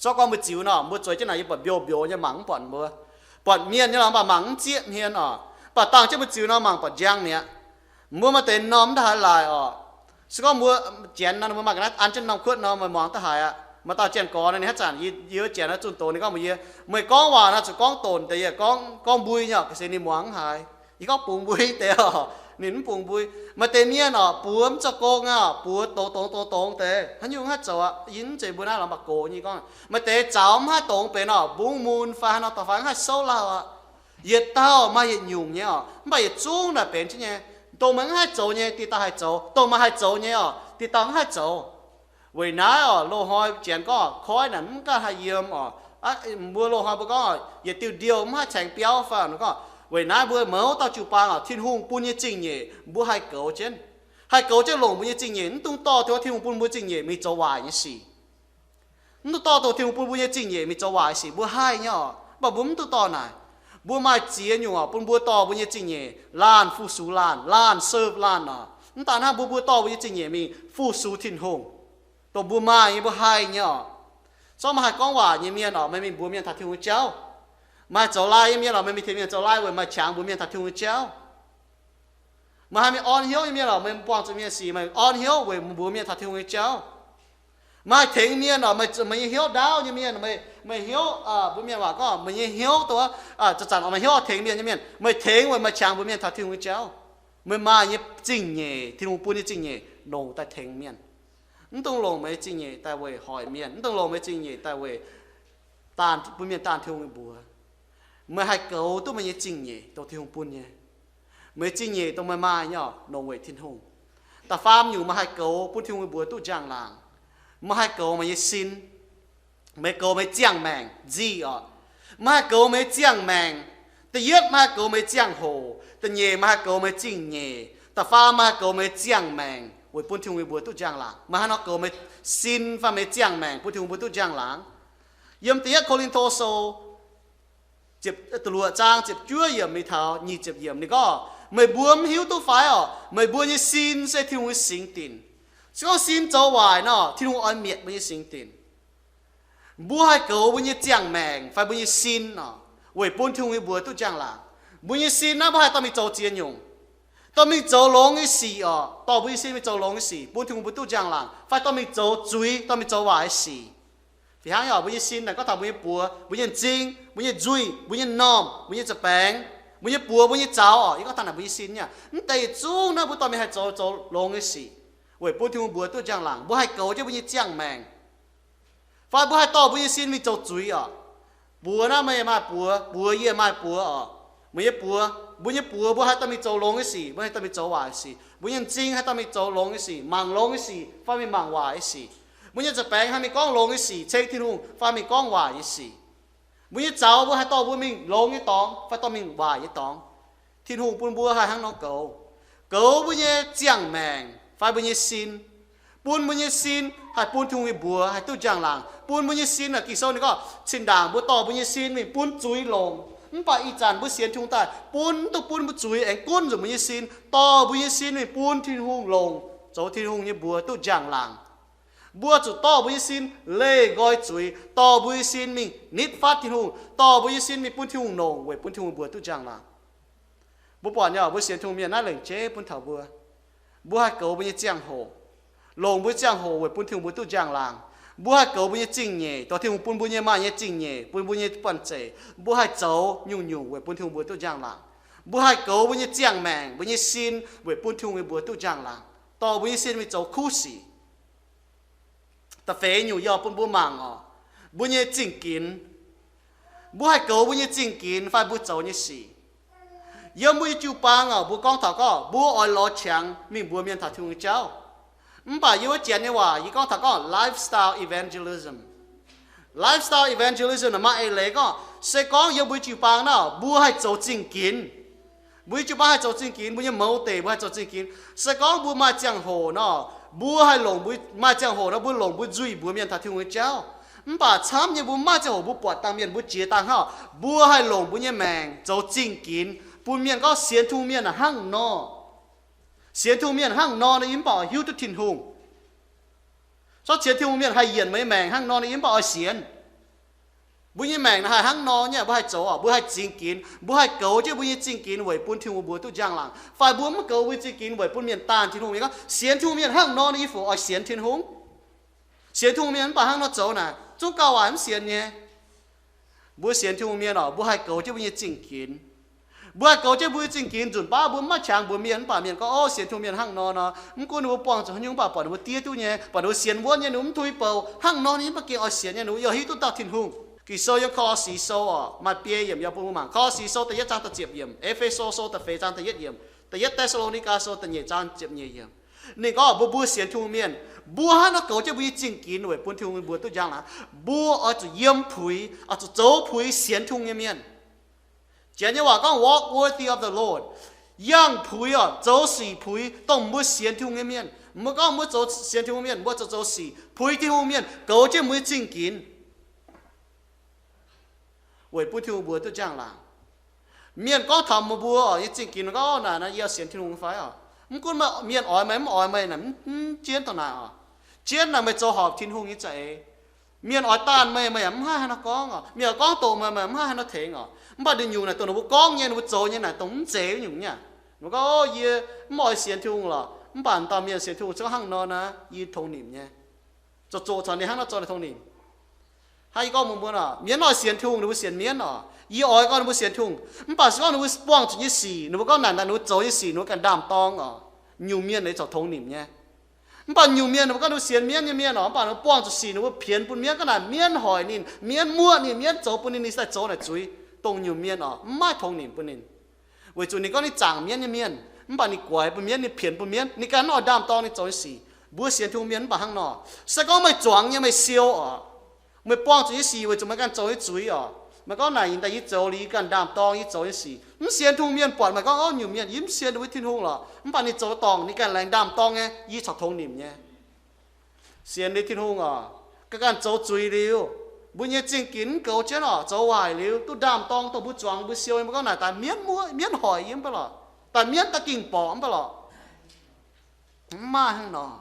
zorqv gorngv mbuo ziux nor, mbuo zueiz jienv naaic yie buatc mbiouh mbiouh nyei mangc mv buatc mbuo, buatc mienh nyei lorqc, mv baac mangc mv zieqv hmien oc. Mv baac dangh jienv mbuo ziux nor mangc buatc njang mi'aqv. Mbuo maaih deix norm mv daaih haaix laaic oc. Se gorngv mbuo Janx nor, mbuo maaih ga'naaiv an jienv norm kuotv nor, meih muangx daaih haiz aqv. Maaih dauh Janx-gorx nor, ninh haaix zanc yie, yie Janx nor zunh doz ninh gorngv mbuox yie, meih gorngv waac nor zuqc gorngv donc deix, yie gorngv, gorngv mbui nyei oc, ga'sie ninh muangx mv haiz. Yie gorngv bungx mbui deix oc, ninh mv bungx mbui. Maaih deix mienh oc, buoz mv zoux gong aqv, buoz dongz dongz dongz dongz deix, haaix nyungc haih zoux aqv. Yie mv zeiz mbuo naaiv lorqc, mv baac gox nyei gorngv. Maaih deix zaux mv haih dongz benx oc, mbungv mun fai haaix nor dorh fai mv haih souv lauh aqv. Yietc dauh maaih yietc nyungc nyei oc, mv baac yietc zungv naaic benx jienv nyei. Dongh meih mv haih zoux nyei, dieh dauh haih zoux. Dongh meih haih zoux nyei oc, dieh dauh mv haih zoux. Weic naaiv oc, loz-hnoi Janx gorngv koiv naaic mv ganh haih yiem oc. Mbuo loz-hnoi mbuo gorngv yietc diuh ndiouh mv haih caengx biauv fai gorngv. Weic naaiv mbuo mouz dauh jiu-baang oc, Tin-Hungh bun nyei zingh nyeic mbuo haih goux jienv. Haih goux jienv longc mbuo nyei zingh nyeic, mv dungx dorh tov Tin-Hungh bun mbuo zingh nyeic mingh zoux waaic nyei sic. Mv dungx dorh tov Tin-Hungh bun mbuo nyei zingh nyeic mingh zoux waaic sic, mbuo haih nyei oc. Mv baac mbuo mv dungx dorh naaic. Mbuo maaih ziex nyungc oc, bun mbuo dorh mbuo nyei zingh nyeic laanh fu-sux laanh, laanh serve laanh oc. Mv daan hnangv, mbuo, mbuo dorh mbuo nyei zingh nyeic mingh fu-sux Tin-Hungh, dongh mbuo maaih nyei, mbuo haih nyei oc. Zorqv maaih haih gorngv waac nyei mienh oc, meih mingh mbuox mienh taux Tin-Hungh nyei jauv. Maaih haih zoux lai nyei mienh oc, meih mingh tengx mienh zoux lai weic maaih qangx mbuox mienh taux Tin-Hungh nyei jauv. Maaih haih mingh orn hnyouv nyei mienh oc, meih buangh zuqc mienh sic, meih orn hnyouv weic mbuox mienh taux Tin-Hungh nyei jauv. Maaih haih tengx mienh oc, meih, meih nyei hnyouv ndaauv nyei mienh, meih, meih hnyouv, mbuo mienh waac gorngv meih nyei hnyouv dongh, zanc-zanc meih hnyouv tengx mienh nyei mienh, meih tengx weic maaih qangx mbuox mienh taux Tin-Hungh nyei jauv. Meih maaih nyei zingh nyeic, Tin-Hungh bun nyei zingh nyeic longc daaih tengx mienh. Mv dungx longc meih zingh nyeic daaih weic hoic mienh, mv dungx longc meih zingh nyeic daaih weic daanh, bun mienh daanh Tin-Hungh nyei mbuox. Meih haih goux duqv meih nyei zingh nyeic dongh Tin-Hungh bun nyei. Meih zingh nyeic dongh meih maaih nyei oc, longc weic Tin-Hungh. Da'faam nyungc meih haih goux bun Tin-Hungh nyei mbuox duqv njang-laangc. Meih haih goux meih nyei sin. Meih goux meih ziangh maengc nzih oc. Meih haih goux meih ziangh maengc. Da'yietv meih haih goux meih ziangh hoc. Da'nyeic meih haih goux meih zingh nyeic. Da'faam meih haih goux meih ziangh maengc weic bun Tin-Hungh nyei mbuox duqv njang-laangc. Meih haaix nor goux meih sin fai meih ziangh maengc bun Tin-Hungh mbuox duqv njang-laangc? Yiem Da'yietv Ko^lin^to Sou ziepc, da'luoqc zaang ziepc juov yiemc mingh taux nyic ziepc yiemc ninh gorngv, meih mbuo mv hiuv duqv fai oc, meih mbuo nyei sin se Tin-Hungh nyei singx dinc. Se gorngv sin zoux waaic nor, Tin-Hungh oix mietc mbuo nyei singx dinc. Mbuo haih goux mbuo nyei ziangh maengc fai mbuo nyei sin oc, weic bun Tin-Hungh nyei mbuox duqv njang-laangc. Mbuo nyei sin naaiv mbuo haih dorh mingh zoux ziex nyungc. Dorh mingh zoux longx nyei sic oc, dorh mbuo nyei sin mingh zoux longx nyei sic bun Tin-Hungh mbuox duqv njang-laangc, fai dorh mingh zoux zuiz, dorh mingh zoux waaic nyei sic. Fih hnangv nyei oc, mbuo nyei sin naaic gorngv taux mbuo nyei buoz, mbuo nyei m'zing, mbuo nyei nzuih, mbuo nyei m'normh, mbuo nyei nza'baengx, mbuo nyei buoz, mbuo nyei zaux oc, yie gorngv taux naaic mbuo nyei sin nyei. Mv deix yietc zungv naaiv mbuo dorh mingh haih zoux, zoux longx nyei sic, weic bun Tin-Hungh mbuox duqv njang-laangc. Mbuo haih goux jienv mbuo nyei ziangh maengc, fai mbuo haih dorh mbuo nyei sin mingh zoux zuiz oc. Buoz naaiv meih maaih buoz, buoz yie maaih buoz oc. Meih nyei buoz, mbuo nyei buoz mbuo haih dorh mingh zoux longx nyei sic, mbuo haih dorh mingh zoux waaic nyei sic. Mbuo nyei m'zing haih dorh mingh zoux longx nyei sic, mangc longx nyei sic fai mingh mangc waaic nyei sic. Mbuo nyei nza'baengx haih mingh gorngv longx nyei sic, ceng Tin-Hungh, fai mingh gorngv waaic nyei sic. Mbuo nyei zaux mbuo haih dorh mbuo mingh longx nyei dorngx fai dorh mingh waaic nyei dorngx. Tin-Hungh bun mbuo haih hnangv nor goux. Goux mbuo nyei ziangh maengc fai mbuo nyei sin, bun mbuo nyei sin haih bun Tin-Hungh nyei mbuox haih duqv njang-laangc. Bun mbuo nyei sin naaic, Ging-Sou ninh gorngv, zinh ndaangc mbuo dorh mbuo nyei sin mingh bun zuiz longc. Mv baac ih zanc mbuo sienx Tin-Hungh daaih, bun, mv dungx bun mbuo zuiz aengx gunv nzunc mbuo nyei sin, dorh mbuo nyei sin mingh bun Tin-Hungh longc, zoux Tin-Hungh nyei mbuox duqv njang-laangc. Mbuo zuqc dorh mbuo nyei sin leih nqoi zuiz, dorh mbuo nyei sin mingh nitv fatv Tin-Hungh, dorh mbuo nyei sin mingh bun Tin-Hungh longc weic bun Tin-Hungh mbuox duqv njang-laangc. Mbuo buatc nyei, mbuo sienx Tin-Hungh mienh naaiv lengc jeiv bun taux mbuo. Mbuo haih goux mbuo nyei ziangh hoc, longc mbuo nyei ziangh hoc weic bun Tin-Hungh mbuox duqv njang-laangc. Mbuo haih goux mbuo nyei zingh nyeic, dongh Tin-Hungh bun mbuo nyei maaih nyei zingh nyeic, bun mbuo nyei banh zeic. Mbuo haih zoux nyungc-nyungc weic bun Tin-Hungh mbuox duqv njang-laangc. Mbuo haih goux mbuo nyei ziangh maengc, mbuo nyei sin weic bun Tin-Hungh mbuox duqv njang-laangc, dorh mbuo nyei sin mingh zoux kuv sic. Da'feix nyungc yie oix bun mbuo mangc oc, mbuo nyei zingh ginx. Mbuo haih goux mbuo nyei zingh ginx fai mbuo zoux nyei sic. Yiem mbuo nyei jiu-baang oc, mbuo gorngv taux gorngv mbuo oix lorz qangx mingh mbuox mienh taux Tin-Hungh nyei jauv. Mv baac yiem wuov janx nyei waac yie gorngv taux gorngv lifestyle evangelism. Lifestyle evangelism naaic maaih eix leiz gorngv, se gorngv yiem mbuo jiu-baang naaic mbuo haih zoux zingh ginx, mbuo nyei jiu-baang haih zoux zingh ginx, mbuo nyei mouz deic mbuo haih zoux zingh ginx. Se gorngv mbuo maaih ziangh hoc nor, mbuo haih longc mbuo maaih ziangh hoc nor, mbuo longc mbuo nzuih mbuox mienh taux Tin-Hungh nyei jauv. Mv baac camv nyei mbuo maiv ziangh hoc mbuo buatc dangh mienh mbuo jiex dangh hnangv, mbuo haih longc mbuo nyei maengc zoux zingh ginx bun mienh gorngv sienx Tin-Hungh mienh hnangv nor. Sienx Tin-Hungh mienh hnangv nor nor, yie mv baac oix hiuv duqv Tin-Hungh. Zorqv sienx Tin-Hungh mienh haih yienc meih nyei maengc hnangv nor nor, yie mv baac oix sienx. Mbuo nyei maengc naaic haih hnangv nor nyei, mbuo haih zoux oc, mbuo haih zingh ginx, mbuo haih goux jienv mbuo nyei zingh ginx weic bun Tin-Hungh mbuox duqv njang-laangc. Fai mbuo mv goux mbuo nyei zingh ginx weic bun mienh daanh Tin-Hungh, mienh gorngv sienx Tin-Hungh mienh hnangv nor nor, yie fungc oix sienx Tin-Hungh. Sienx Tin-Hungh mienh mv baac hnangv nor zoux naaic, zungv gauh waaic mv sienx nyei. Mbuo sienx Tin-Hungh mienh oc, mbuo haih goux jienv mbuo nyei zingh ginx. Mbuo haih goux jienv mbuo nyei zingh ginx nzunc baav mbuo mv maaih qangx mbuox mienh, mv baac mienh gorngv, ov, sienx Tin-Hungh mienh hnangv nor nor, mv gunv ninh mbuo buangh zuqc haaix nyungc, mv baac buatc ninh mbuo diev duqv nyei, buatc ninh mbuo sienx wuonv nyei, ninh mbuo mv tuix bouc hnangv nor, ninh mbuo gengh oix sienx nyei, ninh mbuo yaac hiuv duqv dauh Tin-Hungh. Ging-Sou yiem Ko^lo^si Sou oc, maaih biei yiemc yaac bun mbuo mangc. Ko^lo^si Sou da'yietv zaang da'ziepc yiemc, E^fe^so Sou da'feix zaang da'yietv yiemc, da'yietv Te^saa^lo^ni^gaa Sou da'nyeic zaang ziepc nyeic yiemc. Ninh gorngv mbuo, mbuo sienx Tin-Hungh mienh, mbuo hnangv nor goux jienv mbuo nyei zingh ginx weic bun Tin-Hungh mbuox duqv njang-laangc. Mbuo oix zuqc yiem puix, oix zuqc zoux puix sienx Tin-Hungh nyei mienh. Janx nyei waac gorngv walk worthy of the Lord. Yangh puix oc, zoux sic puix dongh mbuo sienx Tin-Hungh nyei mienh. Mbuo gorngv mbuo zoux sienx Tin-Hungh mienh, mbuo zoux, zoux sic puix Tin-Hungh mienh, goux jienv mbuo nyei zingh ginx weic bun Tin-Hungh mbuox duqv njang-laangc. Mienh gorngv taux meih mbuo nyei zingh ginx, gorngv, naaic nor yie sienx Tin-Hungh fai oc? Mv gunv mienh oix meih mv oix meih naaic, mv jienv dongh naaic oc. Jienv naaic meih zoux horpc Tin-Hungh nyei za'eix. Mienh oix daanh meih, meih yaac mv haih haaix nor gorngv oc. Mienh oix gorngv doqc meih, meih mv haih haaix nor tengx oc. Mv baac ninh nyungc naaic dongh ninh mbuo gorngv nyei, ninh mbuo zoux nyei naaic dongh mv zeiz nyungc nyei. Ninh mbuo gorngv, ov, yie mv oix sienx Tin-Hungh lorqc, mv baac dauh mienh sienx Tin-Hungh se gorngv hnangv nor naaic, yie tongx nimc nyei. Zoux zoqc caux ninh hnangv nor zoux ninh tongx nimc. Hnangv yie gorngv mbuox mbuo oc, mienh oix sienx Tin-Hungh, ninh mbuo sienx mienv oc. Yie oix gorngv ninh mbuo sienx Tin-Hungh, mv baac se gorngv ninh mbuo buangh zuqc nyei sic, ninh mbuo gorngv naaic, naaic ninh mbuo zoux nyei sic, ninh mbuo ganh ndaam-dorng oc. Nyungc mienh ninh corc tongx nimc nyei. Mv baac nyungc mienh ninh mbuo gorngv ninh mbuo sienx mienv nyei mienh oc, mv baac ninh mbuo buangh zuqc sic, ninh mbuo pienx bun mienv, gorngv naaic mienv hoic ninh, mienv muoqv ninh, mienv zoux bun ninh, ninh sai zoux naaic zuiz, dongh nyungc mienh oc, mv maaih tongx nimc bun ninh. Weic zuqc ninh gorngv ninh zaangc mienv nyei mienh, mv baac ninh guaix bun mienv, ninh pienx bun mienv, ninh ganh mv oix ndaam-dorng ninh zoux nyei sic. Mbuo sienx Tin-Hungh mienh mv baac hnangv nor. Se gorngv meih zuangx nyei, meih siou oc, meih buangh zuqc nyei sic weic zuqc meih ganh zoux nyei zuiz oc, meih gorngv naaic yie daaih yie zoux liuz, yie ganh ndaam-dorng yie zoux nyei sic, mv sienx Tin-Hungh mienh buatc meih gorngv, ov, nyungc mienh yie mv sienx ninh mbuo Tin-Hungh lorqc, mv baac ninh zoux dorngc, ninh ganh laengz ndaam-dorng nyei, yie corc tongx nimc nyei. Sienx liuz Tin-Hungh oc, ganh ganh zoux zuiz liuz, mbuo nyei zingh ginx mv goux jienv oc, zoux waaic liuz, duqv ndaam-dorng dongh mbuo zuangx mbuo siou nyei, mbuo gorngv naaic daaih mienv muoqv, mienv hoic yie mv baac lorqc, daaih mienv daaih ging borqc mv baac lorqc. Mv maaih hnangv nor.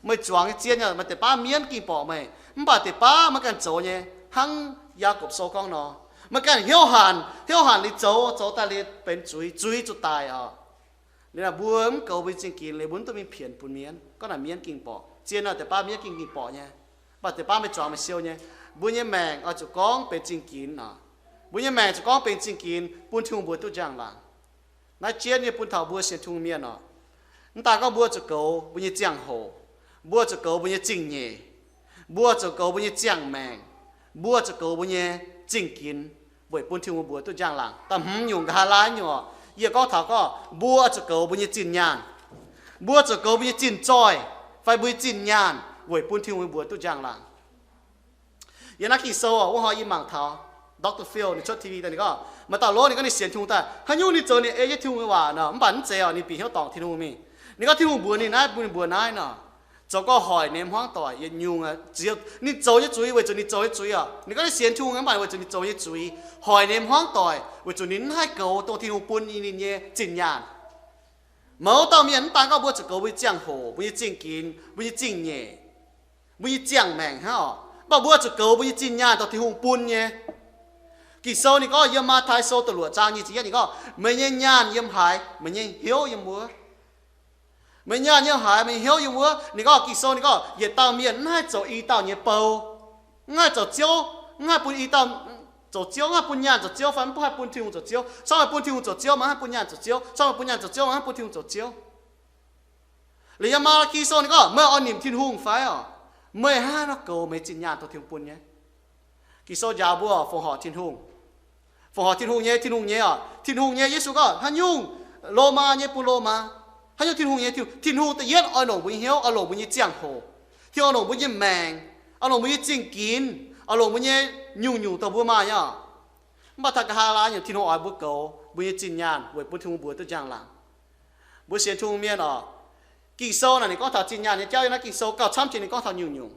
Meih zuangx nyei zien yaac maaih deix baav mienv ging borqc meih, mv baac deix baav meih ganh zoux nyei, hnangv Yaagorpc Sou gorngv nor, meih ganh hnyouv hanc, hnyouv hanc liuz zoux, zoux daaih liuz benx zuiz, zuiz zuqc daic oc. Liuz naaic mbuo mv goux mbuo nyei zingh ginx liuz, mbuo mv duqv mingh pienx bun mienv. Gorngv naaic mienv ging borqc, zien naaic deix baav mienv ging, ging borqc nyei, mv baac deix baav meih zuangx meih siou nyei. Mbuo nyei maengc oix zuqc gorngv benx zingh ginx oc. Mbuo nyei maengc zuqc gorngv benx zingh ginx bun Tin-Hungh mbuox duqv njang-laangc. Naaiv jienv nyei bun taux mbuo sienx Tin-Hungh mienh oc. Mv daan gorngv mbuo zuqc goux mbuo nyei ziangh hoc, mbuo zuqc goux mbuo nyei zingh nyeic, mbuo zuqc goux mbuo nyei ziangh maengc, mbuo zuqc goux mbuo nyei zingh ginx weic bun Tin-Hungh mbuox duqv njang-laangc. Da'hmz nyungc, nqa'haav laai nyungc oc, yie gorngv taux gorngv mbuo zuqc goux mbuo nyei zinh nyaanh, mbuo zuqc goux mbuo nyei zinh zoih fai mbuo nyei zinh nyaanh weic bun Tin-Hungh mbuox duqv njang-laangc. Yiem naaiv Ging-Sou oc, wuov hnoi yie mangc taux Doctor Phil ninh cuotv T V daaih, ninh gorngv maaih dauh lov ninh gorngv ninh sienx Tin-Hungh daaih, haaix nyungc ninh zoux ninh ei jienv Tin-Hungh nyei waac nor, mv baac mv zeiz oc, ninh bieqc hnyouv dorngc Tin-Hungh mingh. Ninh gorngv Tin-Hungh mbuox ninh naaiv, mbuox ninh mbuo naaiv nor, zoux gau hoic ninh hmuangv doic yietc nyungc. Ninh zoux nyei zuiz weic zuqc ninh zoux nyei zuiz oc. Ninh gorngv ninh sienx Tin-Hungh mv baac weic zuqc ninh zoux nyei zuiz, hoic ninh hmuangv doic weic zuqc ninh mv haih goux dongh Tin-Hungh bun ninh nyei zinh nyaanh. Mouz dauh mienh mv daan gorngv mbuo zuqc goux mbuo nyei ziangh hoc, mbuo nyei zingh ginx, mbuo nyei zingh nyeic, mbuo nyei ziangh maengc hnangv oc, mv baac mbuo zuqc goux mbuo nyei zinh nyaanh dongh Tin-Hungh bun nyei. Ging-Sou ninh gorngv yiem Matv^tai Sou da'luoqc zaang nyic ziepc yietv ninh gorngv, meih nyei nyaanh yiem haaix, meih nyei hnyouv yiem wuov. Meih nyaanh yiem haaix, meih nyei hnyouv yiem wuov. Ninh gorngv, Ging-Sou ninh gorngv yietc dauh mienh mv haih zoux i dauh nyei bou. Mv haih zoux ziouv, mv haih bun i dauh zoux ziouv, mv haih bun nyaanh zoux ziouv fai mv haih bun Tin-Hungh zoux ziouv. Camv meih bun Tin-Hungh zoux ziouv, mv haih bun nyaanh zoux ziouv. Camv meih bun nyaanh zoux ziouv, mv haih bun Tin-Hungh zoux ziouv. Liuz yiem Maa^laa^ki Sou ninh gorngv, meih oix nimc Tin-Hungh fai oc, meih hnangv haaix nor goux meih zinh nyaanh dongh Tin-Hungh bun nyei. Ging-Sou njaaux mbuo fongc horc Tin-Hungh. Fongc horc Tin-Hungh nyei, Tin-Hungh nyei oc. Tin-Hungh nyei, Yesu gorngv haaix nyungc Lomaa nyei bun Lomaa. Haaix nyungc Tin-Hungh nyei, Tin-Hungh da'yietv oix longc mbuo nyei hnyouv, oix longc mbuo nyei ziangh hoc. Tin-Hungh oix longc mbuo nyei maengc, oix longc mbuo nyei zingh ginx, oix longc mbuo nyei nyungc-nyungc dongh mbuo maaih nyei oc. Mv baac taux nqa'haav laai nyungc Tin-Hungh oix mbuo goux mbuo nyei zinh nyaanh weic bun Tin-Hungh mbuox duqv njang-laangc. Mbuo sienx Tin-Hungh mienh oc, Ging-Sou naaic ninh gorngv taux zinh nyaanh nyei jauv yiem naaiv Ging-Sou gauh camv jiex ninh gorngv taux nyungc-nyungc.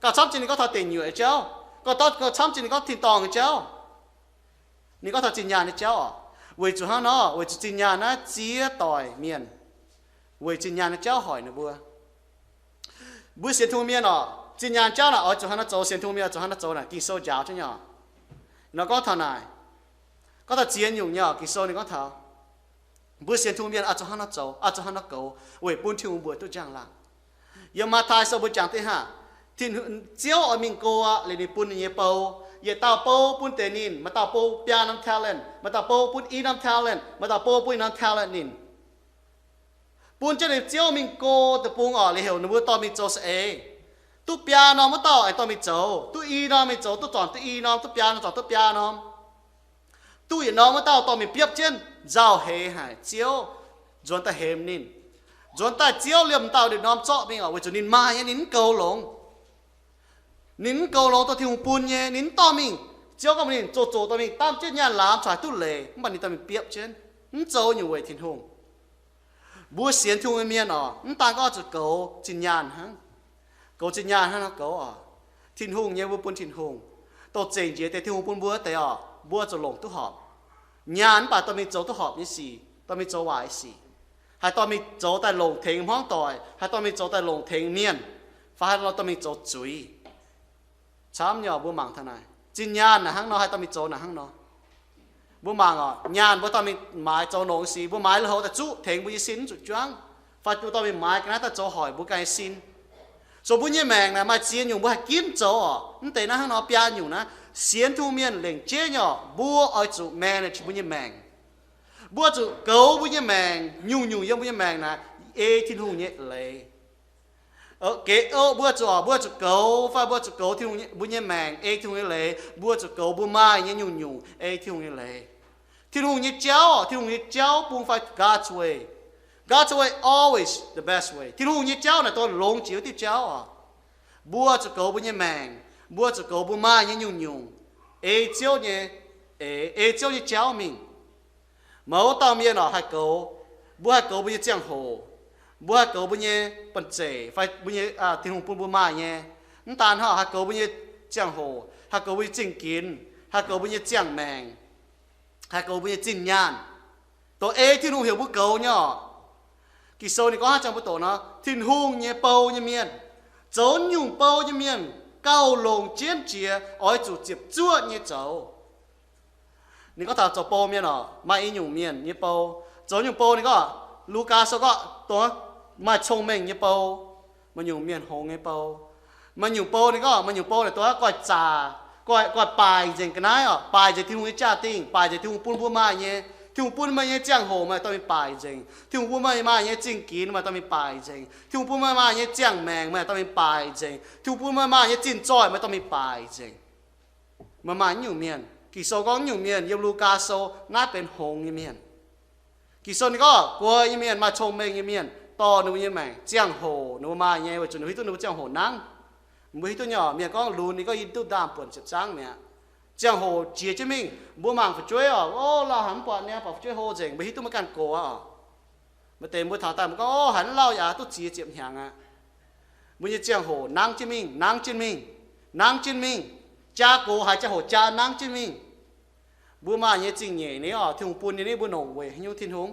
Gauh camv jiex ninh gorngv taux deic nyuoqc nyei jauv. Gauh, gauh camv jiex ninh gorngv tin-dorngh nyei jauv. Ninh gorngv taux zinh nyaanh nyei jauv oc. Weic zuqc hnangv nor, weic zuqc zinh nyaanh naaiv ziex doic mienh, weic zinh nyaanh nyei jauv hoic ninh mbuo. Mbuo sienx Tin-Hungh mienh oc, zinh nyaanh jauv naaic oix zuqc hnangv nor zoux, sienx Tin-Hungh mienh oix zuqc hnangv nor zoux naaic Ging-Sou njaaux jienv nyei oc. Nor gorngv taux naaic, gorngv taux ziex nyungc nyei oc, Ging-Sou ninh gorngv taux mbuo sienx Tin-Hungh mienh oix zuqc hnangv nor zoux, oix zuqc hnangv nor goux, weic bun Tin-Hungh mbuox duqv njang-laangc. Yiem Matv^taai Sou mbuo jangx deix hnangv, Tin, Ziouv oix mingh go aqv, liuz ninh bun ninh nyei bou. Yietc dauh bou bun deix ninh, maaih dauh bou biaa norm talent, maaih dauh bou bun i norm talent, maaih dauh bou bun i norm talent ninh. Bun jienv ninh, Ziouv mingh go deic-bung oc, liuz heuc ninh mbuo dorh mingh zoux saeng-eix. Duqv biaa norm wuov dauh aengx dorh mingh zoux, duqv i norm mingh zoux, duqv zornc duqv i norm, duqv biaa norm zornc duqv biaa norm. Duqv yietc norm wuov dauh dorh mingh biopv jienv, nzauh heix haic Ziouv, nzuonx daaih hemx ninh. Nzuonx daaih Ziouv liemh dauh liuz norm zorqv mingh oc, weic zuqc ninh maaih nyei, ninh mv goux longx. Ninh mv goux longx dorh Tin-Hungh bun nyei, ninh mv dorh mingh. Ziouv gorngv mbuox ninh zoqc zoqc dorh mingh, daamv jienv nyaanh laamz caux haaix duqv leiz, mv baac ninh dorh mingh biopv jienv, mv zoux nyungc weic Tin-Hungh. Mbuo sienx Tin-Hungh nyei mienh oc, mv daan gorngv zuqc goux zinh nyaanh hnangv. Goux zinh nyaanh hnangv nor goux oc. Tin-Hungh nyei mbuo bun Tin-Hungh. Dongh zengc njiec deix Tin-Hungh bun mbuo deix oc, mbuo zuqc longc duqv horpc. Nyaanh mv baac dorh mingh zoux duqv horpc nyei sic, dorh mingh zoux waaic nyei sic. Haih dorh mingh zoux daaih longc tengx hmuangv doic, haih dorh mingh zoux daaih longc tengx mienh, fai haih dorh mingh zoux zuiz. Camv nyei oc, mbuo mangc taux naaic. Zinh nyaanh naaic hnangv nor, haih dorh mingh zoux naaic hnangv nor. Mbuo mangc oc, nyaanh mbuo dorh mingh maaiz zoux longc nyei sic, mbuo maaiz lui-houx daaih zuqv tengx mbuo nyei sin mv zuqc juangv, fai mbuo dorh mingh maaiz ga'naaiv daaih zoux hoic mbuo ganh nyei sin. So mbuo nyei maengc naaic maaih ziex nyungc mbuo haih ginv zoux oc. Mv deix naaiv hnangv nor biaa nyungc naaiv, sienx Tin-Hungh mienh lengc jeiv nyei oc, mbuo oix zuqc manage mbuo nyei maengc. Mbuo zuqc goux mbuo nyei maengc, nyungc-nyungc yiem mbuo nyei maengc naaic ei Tin-Hungh nyei leiz. Geix, mbuo zuqc, mbuo zuqc goux fai mbuo zuqc goux Tin-Hungh, mbuo nyei maengc ei Tin-Hungh nyei leiz, mbuo zuqc goux mbuo maaih nyei nyungc-nyungc ei Tin-Hungh nyei leiz. Tin-Hungh nyei jauv, Tin-Hungh nyei jauv bung fai God's way. God's way always the best way. Tin-Hungh nyei jauv naaic dongh longx jiex wuov diuh jauv oc. Mbuo zuqc goux mbuo nyei maengc, mbuo zuqc goux mbuo maaih nyei nyungc-nyungc ei Ziouv nyei, ei, ei Ziouv nyei jauv mingh. Mouz dauh mienh oc haih goux, mbuo haih goux mbuo nyei ziangh hoc, mbuo haih goux mbuo nyei banh zeic fai mbuo nyei, Tin-Hungh bun mbuo maaih nyei. Mv daan hnangv, haih goux mbuo nyei ziangh hoc, haih goux mbuo nyei zingh ginx, haih goux mbuo nyei ziangh maengc, haih goux mbuo nyei zinh nyaanh, dongh ei Tin-Hungh heuc mbuo goux nyei oc. Ging-Sou ninh gorngv hnangv ziangh mbuo doqc nor, Tin-Hungh nyei bou nyei mienh, zoux nyungc bou nyei mienh gauh longc jienv jiex oix zuqc ziepc zuoqv nyei zoux. Ninh gorngv taux zoux bou mienh oc, maaih i nyungc mienh nyei bou. Zoux nyungc bou ninh gorngv, Lugaa Sou gorngv dongh maaih cong-mengh nyei bou, maaih nyungc mienh hngongx nyei bou. Maaih nyungc bou ninh gorngv, maaih nyungc bou naaic dongh goiv zaqc, goiv, goiv baaic nzengc ga'naaiv oc, baaic nzengc Tin-Hungh nyei jaa-dingh, baaic nzengc Tin-Hungh bun mbuo maaih nyei. Tin-Hungh bun meih nyei ziangh hoc meih dorh mingh baaic nzengc. Tin-Hungh bun meih maaih nyei zingh ginx meih dorh mingh baaic nzengc. Tin-Hungh bun meih maaih nyei ziangh maengc meih dorh mingh baaic nzengc. Tin-Hungh bun meih maaih nyei zinh zoih meih dorh mingh baaic nzengc. Meih maaih nyungc mienh, Ging-Sou gorngv nyungc mienh yiem Lugaa Sou naaiv benx hngongx nyei mienh. Ging-Sou ninh gorngv guai nyei mienh, maaih cong-mengh nyei mienh, dorh ninh mbuo nyei maengc ziangh hoc ninh mbuo maaih nyei, weic zuqc ninh mbuo hiuv duqv ninh mbuo ziangh hoc nangv. Mbuo hiuv duqv nyei oc, mienh gorngv lunx ninh gorngv yie duqv ndaam-buonc ziepc zangv mi'aqv. Ziangh hoc jiex jienv mingh, mbuo mangc fu'jueiv oc, o, lauh haic mv buatc niaa, buatc fu'jueiv hlo nzengc, mbuo hiuv duqv maiv ganh gox aqv oc. Maaih deix mbuo taux daaih mbuo gorngv, o, haiz mv lauh yaac duqv ziex ziepc hnyangx aqv. Mbuo nyei ziangh hoc nangv jienv mingh, nangv jienv mingh, nangv jienv mingh. Jaa gox haiz ziangh hoc jaa nangv jienv mingh. Mbuo maaih nyei zingh nyeic ni oc, Tin-Hungh bun nyei ni, mbuo longc weic haaix nyungc Tin-Hungh?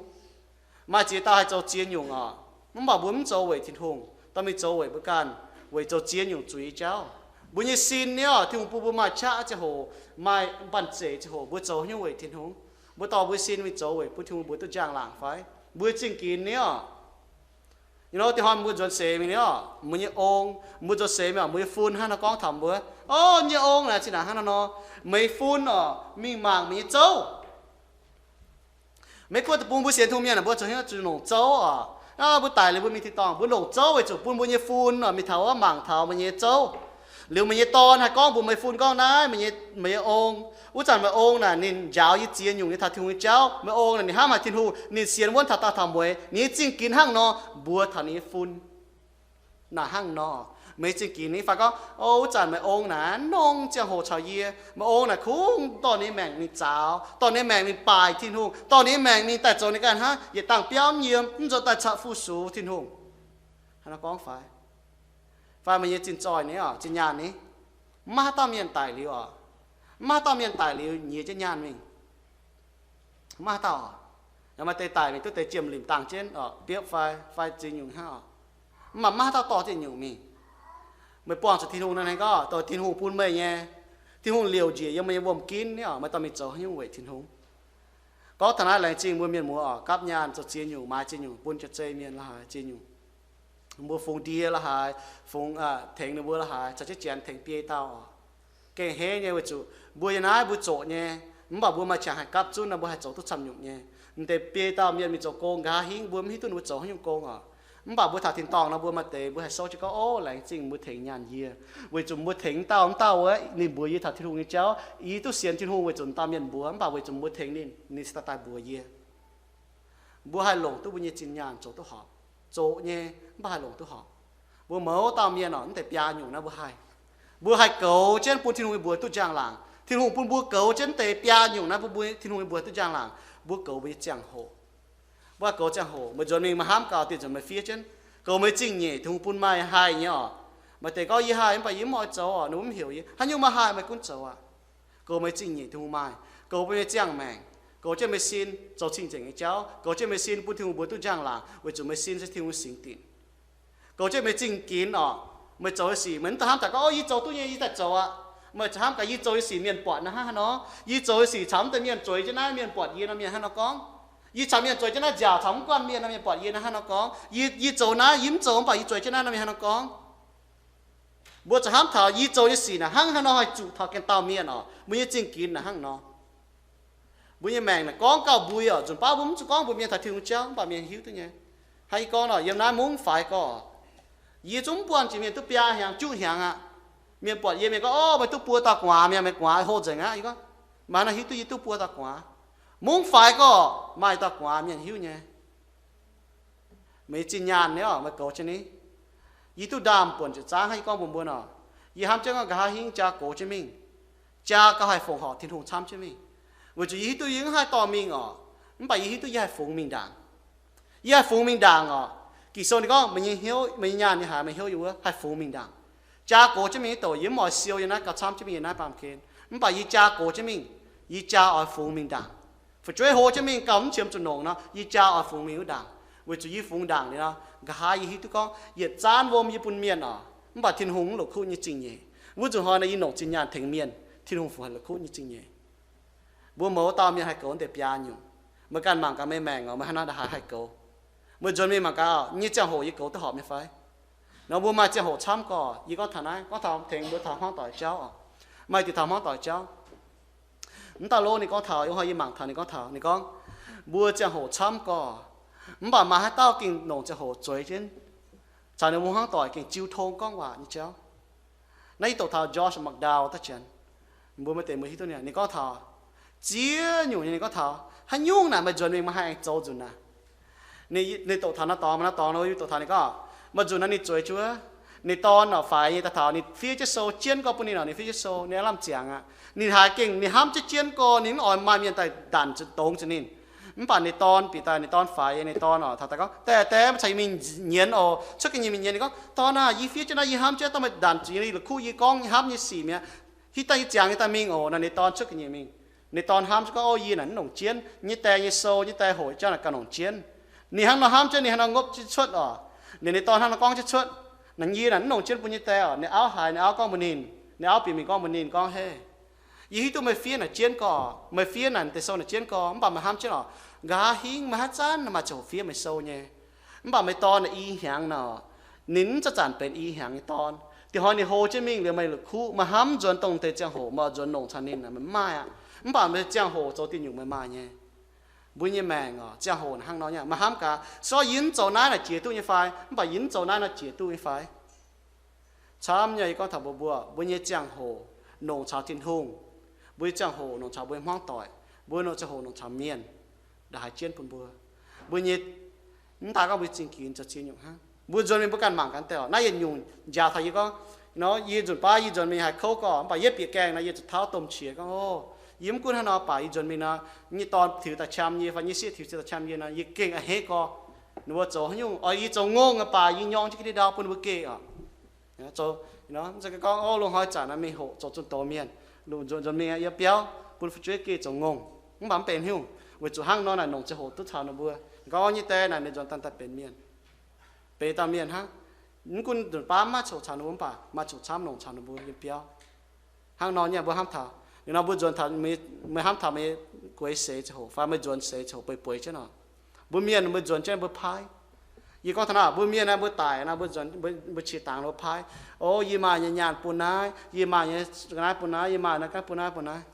Maaih ziex dauh haih zoux ziex nyungc oc, mv baac mbuo mv zoux weic Tin-Hungh, dorh mingh zoux weic mbuo ganh, weic zoux ziex nyungc zuiz jauv. Mbuo nyei sin ni oc, Tin-Hungh bun mbuo maaih qaqv ziangh hoc, maaih banh zeic ziangh hoc, mbuo zoux haaix nyungc weic Tin-Hungh? Mbuo dorh mbuo sin mingh zoux weic bun Tin-Hungh mbuox duqv njang-laangc fai? Mbuo zingh ginx ni oc. Ih hnoi dinh hnoi mbuo nzuonx seix mingh ni oc, mbuo nyei ong, mbuo nzuonx seix mingh oc, mbuo nyei fun hnangv nor gorngv taux mbuo, o, nyei ong naaic zinh ndaangc hnangv nor nor, meih fun oc, mingh mangc meih nyei zouv. Maiv gunv deic-bung mbuo sienx Tin-Hungh mienh, mbuo zuqc hiuv zuqc longc zouv oc. Naaiv mbuo daic liuz mbuo mingh tin-dorngh, mbuo longc zouv weic zuqc bun mbuo nyei fun oc mingh taux wuov mangc taux meih nyei zouv. Liuz meih nyei dorn haih gorngv mbuox meih fun gorngv, naaiv meih nyei, meih nyei ong. Wuov zanc meih ong naaic ninh njaaux yie ziex nyungc nyei taux Tin-Hungh nyei jauv. Meih ong naaic ninh hnamv haic Tin-Hungh, ninh sienx wuonv taux daaih taux mueiz, ninh nyei zingh ginx hnangv nor mbuox taux ninh nyei fun. Naaic hnangv nor, meih zingh ginx ninh fai gorngv, o, wuov zanc meih ong naaic nongv ziangh hoc caux yie. Meih ong naaic kungx dorh ninh nyei maengc mingh zaaux, dorh ninh nyei maengc mingh baaic Tin-Hungh, dorh ninh nyei maengc mingh daaih zoux ninh ganh hnangv yietc dangh biauv mv yiem, mv nzuonx daaih caqv fu-sux Tin-Hungh. Hnangv nor gorngv fai? Fai meih nyei zinh zoih ni oc, zinh nyaanh ni, mv maaih haaix dauh mienh daic liuz oc. Mv maaih haaix dauh mienh daic liuz nyiex jienv nyaanh mingh. Mv maaih haaix dauh oc. Yaac maaih deix daic mingh duqv deix jiem limc dangh jienv oc, biopv fai, fai ziex nyungc hnangv oc. Mv baac mv maaih haaix dauh dorh ziex nyungc mingh. Meih buangh zuqc Tin-Hungh naaiv hnangv gorngv, dorh Tin-Hungh bun meih nyei. Tin-Hungh liouc njiec yiem meih nyei wuom-ginv ni oc, meih dorh mingh zoux haaix nyungc weic Tin-Hungh. Gorngv taux naaiv, laengz zingh mbuo mienh muoz oc, gapv nyaanh zoux ziex nyungc, maaiz ziex nyungc, bun jauv-zei mienh la'haaix ziex nyungc. Mbuo fungx ndie la'haaix, fungx tengx ninh mbuo la'haaix, caux jienv janx tengx biei dauh oc. Gengh henv nyei weic zuqc mbuo yiem naaiv mbuo zoqc nyei, mv baac mbuo maaih qangx haih gapv zunv nor, mbuo haih zoux duqv camv nyungc nyei. M'deix biei dauh mienh mingh zoux gong nqa'haav hingv, mbuo mv hiuv duqv ninh mbuo zoux haaix nyungc gong oc. Mv baac mbuo taux tin-dorngh nor, mbuo maaih deix mbuo haih souv jienv gorngv, ov, laengz zingh mbuo tengx nyaanh yie, weic zuqc mbuo tengx dauh wuov dauh wuov, ninh mbuox yie taux Tin-Hungh nyei jauv, yie duqv sienx Tin-Hungh weic zuqc dauh mienh mbuox, mv baac weic zuqc mbuo tengx ninh, ninh se daaih daaih mbuox yie. Mbuo haih longc duqv mbuo nyei zinh nyaanh zoux duqv horpc. Zoqc nyei, mv baac haih longc duqv horpc. Mbuo mouz dauh mienh oc, mv deix biaa nyungc naaiv mbuo haih. Mbuo haih goux jienv bun Tin-Hungh nyei mbuox duqv njang-laangc. Tin-Hungh bun mbuo goux jienv deix biaa nyungc naaiv bun mbuo, Tin-Hungh nyei mbuox duqv njang-laangc. Mbuo goux mbuo nyei ziangh hoc. Mbuo haih goux ziangh hoc, meih nzuonx mingh meih hnamv gaax dieh nzunc meih fiev jienv. Goux meih zingh nyeic, Tin-Hungh bun meih haih nyei oc. Maaih deix gorngv, yie haih mv baac yie mv oix zoux oc, ninh mbuo mv heuc yie. Haaix nyungc meih haih meih gunv zoux aqv. Goux meih zingh nyeic, Tin-Hungh maaih. Goux bun meih ziangh maengc. Goux jienv meih sin zoux cing-nzengc nyei jauv. Goux jienv meih sin bun Tin-Hungh mbuox duqv njang-laangc, weic zuqc meih sin se Tin-Hungh singx dinc. Goux jienv meih zingh ginx oc. Meih zoux nyei sic meih mv daaih hnamv daaih gorngv, ov, yie zoux duqv nyei, yie daaih zoux aqv. Meih caux hnamv gaax, yie zoux nyei sic mienh buatc naaiv hnangv haaix nor? Yie zoux nyei sic caux mv deix mienh zueiz jienv naaiv, mienh buatc yie nor, mienh haaix nor gorngv? Yie caux mienh zueiz jienv naaiv nziaauc caux mv guanh mienh nor, mienh buatc yie nor haaix nor gorngv? Yie, yie zoux naaiv, yie mv zoux mv baac yie zueiz jienv naaiv nor, mienh haaix nor gorngv? Mbuo zuqc hnamv taux yie zoux nyei sic naaic hnangv haaix nor haih zuqc taux ganh dauh mienh oc, mbuo nyei zingh ginx naaic hnangv nor. Mbuo nyei maengc naaic gorngv gauh mbui oc, nzunc baav mbuo mv zuqc gorngv mbuox mienh taux Tin-Hungh jauv, mv baac mienh hiuv duqv nyei. Hnangv yie gorngv nor, yiem naaiv mungv faix gorx, yie zungv mv buangh jiex mienh duqv biaa hnyangx juqv hnyangx aqv. Mienh buatc yie, mienh gorngv, ov, meih duqv buo dauh gu'nguaaz, mienh, meih gu'nguaaz hlo nzengc aqv. Yie gorngv, meih haaix nor hiuv duqv yie duqv buo dauh gu'nguaaz? Mungv faix gorx maaih dauh gu'nguaaz, mienh hiuv nyei. Meih zinh nyaanh ni oc, meih goux jienv ni. Yie duqv ndaam buonc ziepc zaangv hnangv yie gorngv mbuox mbuo nor, yie hnamv jienv gorngv nqa'haav hingv jaa gox jienv mingh, jaa gauh haih fongc horc Tin-Hungh camv jienv mingh. Weic zuqc yie hiuv duqv yie mv haih dorh mingh oc, mv baac yie hiuv duqv yie haih fungx mingh ndaangc. Yie haih fungx mingh ndaangc oc. Ging-Sou ninh gorngv, meih nyei hnyouv, meih nyei nyaanh nyei haaix, meih hnyouv yiem wuov haih fungx mingh ndaangc. Jaa gox jienv mingh nyei douc yie mv oix siou yiem naaiv gauh camv jienv mingh yiem naaiv baamh gen, mv baac yie jaa gox jienv mingh, yie jaa oix fungx mingh ndaangc. Fu'jueiv hlo jienv mingh gauh mv qiemx zuqc nongc nor, yie jaa oix fungx mingh wuov ndaangc. Weic zuqc yie fungx ndaangc liuz nor, nqa'haav yie hiuv duqv gorngv yietc zaanv wuom yie bun mienh oc, mv baac Tin-Hungh mv la'kuqv nyei zingh nyeic. Wuov nzunc hnoi nor yie longc zinh nyaanh tengx mienh, Tin-Hungh fungx haih la'kuqv nyei zingh nyeic. Mbuo mouz dauh mienh haih goux deix biaa nyungc. Meih ganh mangc gaax meih maengc oc, meih haaix nor ndaaih haiz haih goux? Meih nzuonx mingh mangc gaax, yie nyei ziangh hoc yie goux duqv horpc nyei fai? Nor mbuo maaih ziangh hoc camv gorx, yie gorngv taux naaiv, gorngv taux tengx mbuo taux hmuangv doic jauv oc. Maaih diuc taux hmuangv doic jauv. Mv dauh lov ninh gorngv taux, yie hnoi yie mangc taux ninh gorngv taux, ninh gorngv, mbuo ziangh hoc camv gorx, mv baac maaih haaix dauh gengh longc ziangh hoc zueiz jienv caux ninh mbuo hmuangv doic gengh jiu tong gorngv waac nyei jauv. Naaiv yie doqc taux Josh McDowell daaih janx, mbuo maaih deix mbuo hiuv duqv ninh, ninh gorngv taux ziex nyungc nyei. Ninh gorngv taux haaix nyungc naaic meih nzuonx mingh meih haih aengx zoux nzunc naaic. Ninh, ninh doqc taux naaiv dorngx, naaiv dorngx nor yie doqc taux ninh gorngv, maaih nzunc naaiv ninh zueiz jienv wuov, ninh dorn oc faix nyei daaih taux ninh fiev jienv sou jienv gorx bun ninh oc, ninh fiev jienv sou, ninh aav lamh ziangx aqv. Ninh haiz gengh ninh hnamv jienv jienv gorx, ninh mv oix maaih mienh daaih ndanc dongz zuqc ninh. Mv baac ninh dorn, bieqc daaih ninh dorn faix nyei, ninh dorn oc taux daaih gorngv, Diex, diex, meih caux yie mingh nyienz oc. Cuotv ga'nyiec mingh nyienz. Ninh gorngv, Dorn aah, yie fiev jienv naaiv yie hnamv jienv daaih meih ndanc zuqc yie la'kuqv yie gorngv hnamv nyei sic mi'aqv. Hitv daaih yie ziangx nyei daaih mingh oc. Nor ninh dorn cuotv ga'nyiec mingh. Ninh dorn hnamv jienv gorngv, Ov, yie naaic mv longc jienv nyei, die nyei sou nyei, die hoqc jauv naaic gauh longc jienv. Ninh hnangv nor hnamv jienv, ninh hnangv nor ngopv jienv cuotv oc. Ninh, ninh dorn hnangv nor gorngv jienv cuotv, Naaic yie naaic mv longc jienv bun yie die oc. Ninh auv haiz, ninh auv gorngv mbuox ninh, ninh auv bieqc mingh gorngv mbuox ninh gorngv, Hei, yie hiuv duqv meih fiev naaic jienv gorx, meih fiev naaic deix sou naaic jienv gorx, mv baac meih hnamv jienv oc, nqa'haav hingv meih haaix zanc maaih ziangh hoc fiev meih sou nyei. Mv baac meih dorn naaic i hnyangx nor, ninh mv zanc-zanc benx i hnyangx nyei dorn. Diex hnoi ninh hlo jienv mingh liuz meih la'kuqv, meih hnamv nzuonx dongh deix ziangh hoc meih oix nzuonx longc caux ninh, meih mv maaih aqv. Mv baac meih ziangh hoc zoux diuh nyungc meih maaih nyei. Mbuo nyei maengc oc, ziangh hoc hnangv nor nyei. Meih hnamv gaax, se gorngv yie mv zoux naaiv naaic jiex duqv nyei fai? Mv baac yie mv zoux naaiv nor jiex duqv nyei fai? Camv nyei, yie gorngv taux mbuox mbuo, mbuo nyei ziangh hoc longc caux Tin-Hungh, mbuo nyei ziangh hoc longc caux mbuo nyei hmuangv doic, mbuo nyei ziangh hoc longc caux mienh, ndongc haaix jienv bun mbuo. Mbuo nyei, mv daaih gorngv mbuo zingh ginx zoux ziex nyungc hnangv. Mbuo nzuonx mingh mbuo ganh mangc gaax deix oc. Naaiv yietc nyungc njaaux taux yie gorngv, nor, yie nzunc baav yie nzuonx mingh haih kouv gorx, mv baac yie bieqc gaengh nor yie zuqc tauv domh qiex gorngv, Ov, yie mv gunv hnangv nor baac yie nzuonx mingh nor, nyei dorn tiux daaih qam yie fai nyei sieqv tiux daaih qam yie nor, yie gengh a'hneiv gorx. Ninh mbuo zoux haaix nyungc, oix yie zoux ngongh baac yie nyorng jienv ga'ndiev ndau bun ninh mbuo geh oc. Zoux, mv zeiz gorngv, o, loz-hnoi zanc naaiv mingh hoqc zoux zunh doz mienh, lungh nzuonx nzuonx mingh yiem biauv bun fu'jueiv geh zoux ngongh. Mv baac mv benx haaix nyungc, weic zuqc hnangv nor naaic longc ziangh hoc duqv caux ninh mbuo. Gorngv nyei die naaic ninh nzuonx daaih daaih benx mienh, benx dauh mienh hnangv. Mv gunv nzunc baav mv maaih coc caux ninh mbuo mv baac maaih coc camv longc caux ninh mbuo yiem biauv. Hnangv nor nyei mbuo hnamv taux, liuz nor mbuo nzuonx taux, meih hnamv taux meih gueix seix ziangh hoc fai meih nzuonx seix ziangh hoc bueix bueix jienv nor, mbuo mienh meih nzuonx jienv mbuo paaiv. Yie gorngv taux naaiv, mbuo mienh naaiv mbuo daic naaiv, mbuo nzuonx, mbuo, mbuo qiex dangx mbuo paaiv, o, yie maaih nyei nyaanh bun naaiv, yie maaih nyei ga'naaiv bun naaiv, yie maaih naaiv ga'naaiv bun naaiv bun naaiv.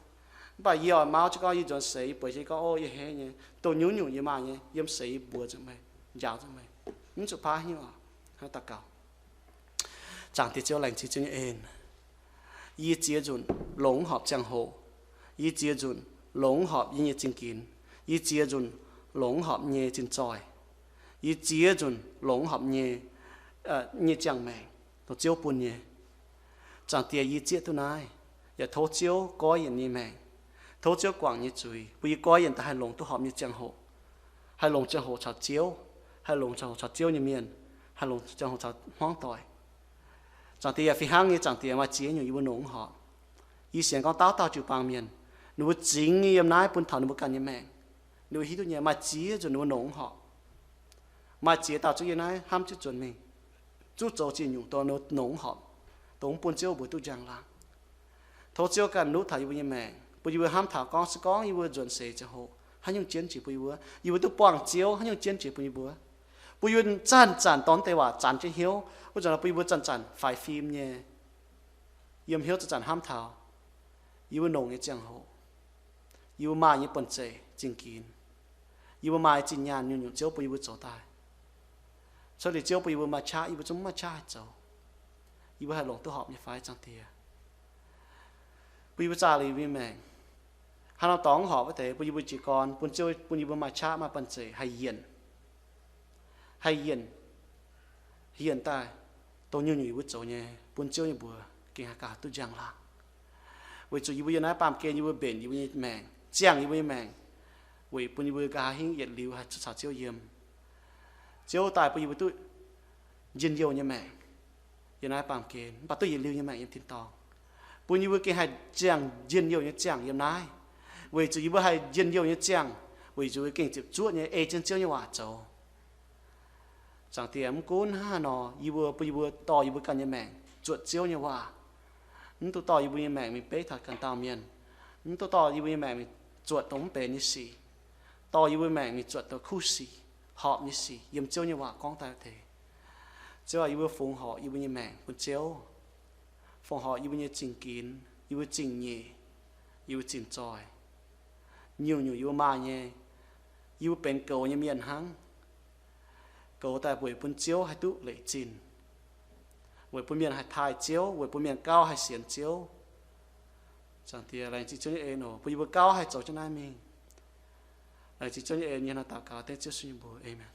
Mv baac yie oix mauv jienv gorngv yie nzuonx seix yie bueix jienv gorngv, o, yie hneiv nyei, dongh nyungc-nyungc yie maaih nyei yiem seix yie mbuox nzengc meih, njaaux nzengc meih. Mv zuqc paaiv haaix nyungc oc. Hnangv daux gaux. Zaangc Diex Ziouv, laengz zingh Ziouv nyei en. Yie ziex nzunc longx horpc ziangh hoc. Yie ziex nzunc longx horpc yie nyei zingh ginx. Yie ziex nzunc longx horpc nyei zinh zoih. Yie ziex nzunc longx horpc nyei, nyei ziangh maengc, dongh Ziouv bun nyei. Zaangc Diex, yie zieqv duqv naaiv, yaac tov Ziouv goiv yie nyei maengc. Tov Ziouv guangc nyei zuiz, bun yie goiv yie daaih haih longc duqv horpc nyei ziangh hoc, haih longc ziangh hoc caux Ziouv, haih longc ziangh hoc caux Ziouv nyei mienh, haih longc ziangh hoc caux hmuangv doic. Zaangc Diex, yaac fih hnangv nyei, Zaangc Diex, maaih ziex nyungc yie mbuo longx horpc. Yie sienx gorngv dauh dauh jiu-baang mienh, ninh mbuo zingx nyei yiem naaiv bun taux ninh mbuo ganh nyei maengc. Ninh mbuo hiuv duqv nyei, maaih ziex nzunc ninh mbuo longx horpc. Maaih ziex dauh zuqc yiem naaiv hnamv jienv zuonx mingh, zuqc zoux ziex nyungc dongh ninh mbuo longx horpc, dongh mv bun Ziouv mbuox duqv njang-laangc. Tov Ziouv ganh nuqv taux yie mbuo nyei maengc, bun yie mbuo hnamv taux gorngv, se gorngv yie mbuo nzuonx seix ziangh hoc haaix nyungc jienv jiex bun yie mbuo, yie mbuo duqv buangh Ziouv, haaix nyungc jienv jiex bun yie mbuo, bun yie mbuo zanc-zanc dorh deix waac zanx jienv hnyouv wuov zanc, bun yie mbuo zanc-zanc faix fim nyei, yiem hnyouv zanc-zanc hnamv taux yie mbuo longc nyei ziangh hoc, yie mbuo maaih nyei buonv-zeic zingh ginx, yie mbuo maaih zinh nyaanh nyungc-nyungc Ziouv bun yie mbuo zoux daaih. Cuotv liuz Ziouv bun yie mbuo maaih qaqv, yie mbuo zungv mv maaih qaqv haih zoux. Yie mbuo haih longc duqv horpc nyei fai, Zaangc Diex? Bun yie mbuo zaah liuz yie mbuo nyei maengc, haaix norm dorngx horpc wuov deix, bun yie mbuo jiez gorn bun Ziouv, bun yie mbuo maaih qaqv, maaih buonv-zeic haih yienc, haih yienc, yienc daaih dongh nyungc-nyungc yie mbuo zoux nyei, bun Ziouv nyei mbuox gengh haih gauh duqv njang-laangc. Weic zuqc yie mbuo yiem naaiv baamh gen yie mbuo mbenc yie mbuo nyei maengc, ziangh yie mbuo nyei maengc, weic bun yie mbuo nqa'haav hingv yietc liuz haih caux Ziouv yiem. Ziouv daaih bun yie mbuo duqv njien-youh nyei maengc yiem naaiv baamh gen, mv baac duqv yietc liuz nyei maengc yiem tin-dorngh, bun yie mbuo gengh haih ziangh njien-youh nyei ziangh yiem naaiv. Weic zuqc yie mbuo haih njien-youh nyei ziangh, weic zuqc yie mbuo gengh ziepc zuoqv nyei ei jienv Ziouv nyei waac zoux. Zaangc Diex, mv gunv hnangv haaix nor, yie mbuo, bun yie mbuo dorh yie mbuo ganh nyei maengc zuotc Ziouv nyei waac. Mv dungx dorh yie mbuo nyei maengc mingh beiv taux ganh dauh mienh. Mv dungx dorh yie mbuo nyei maengc mingh zuotc dongh mv benx nyei sic. Dorh yie mbuo maengc mingh zuotc dongh kuv sic, horpc nyei sic yiem Ziouv nyei waac gorngv daaih wuov deix. Ziouv aac, yie mbuo fongx horc yie mbuo nyei maengc bun Ziouv. Fongx horc yie mbuo nyei zingh ginx, yie mbuo zingh nyeic, yie mbuo zingh zoih, nyungc-nyungc yie mbuo maaih nyei. Yie mbuo benx goux nyei mienh hnangv. Goux daaih weic bun Ziouv haih duqv leic zinh, weic bun mienh haih taaih Ziouv, weic bun mienh gauh haih sienx Ziouv. Zaangc Diex, laengz zingh Ziouv nyei en oc, bun yie mbuo gauh haih zoux jienv naaiv mingh. Laengz zingh Ziouv nyei en, yie hnangv naaiv daux gaux dengv Ziouv Yesu nyei mbuox. Aamen.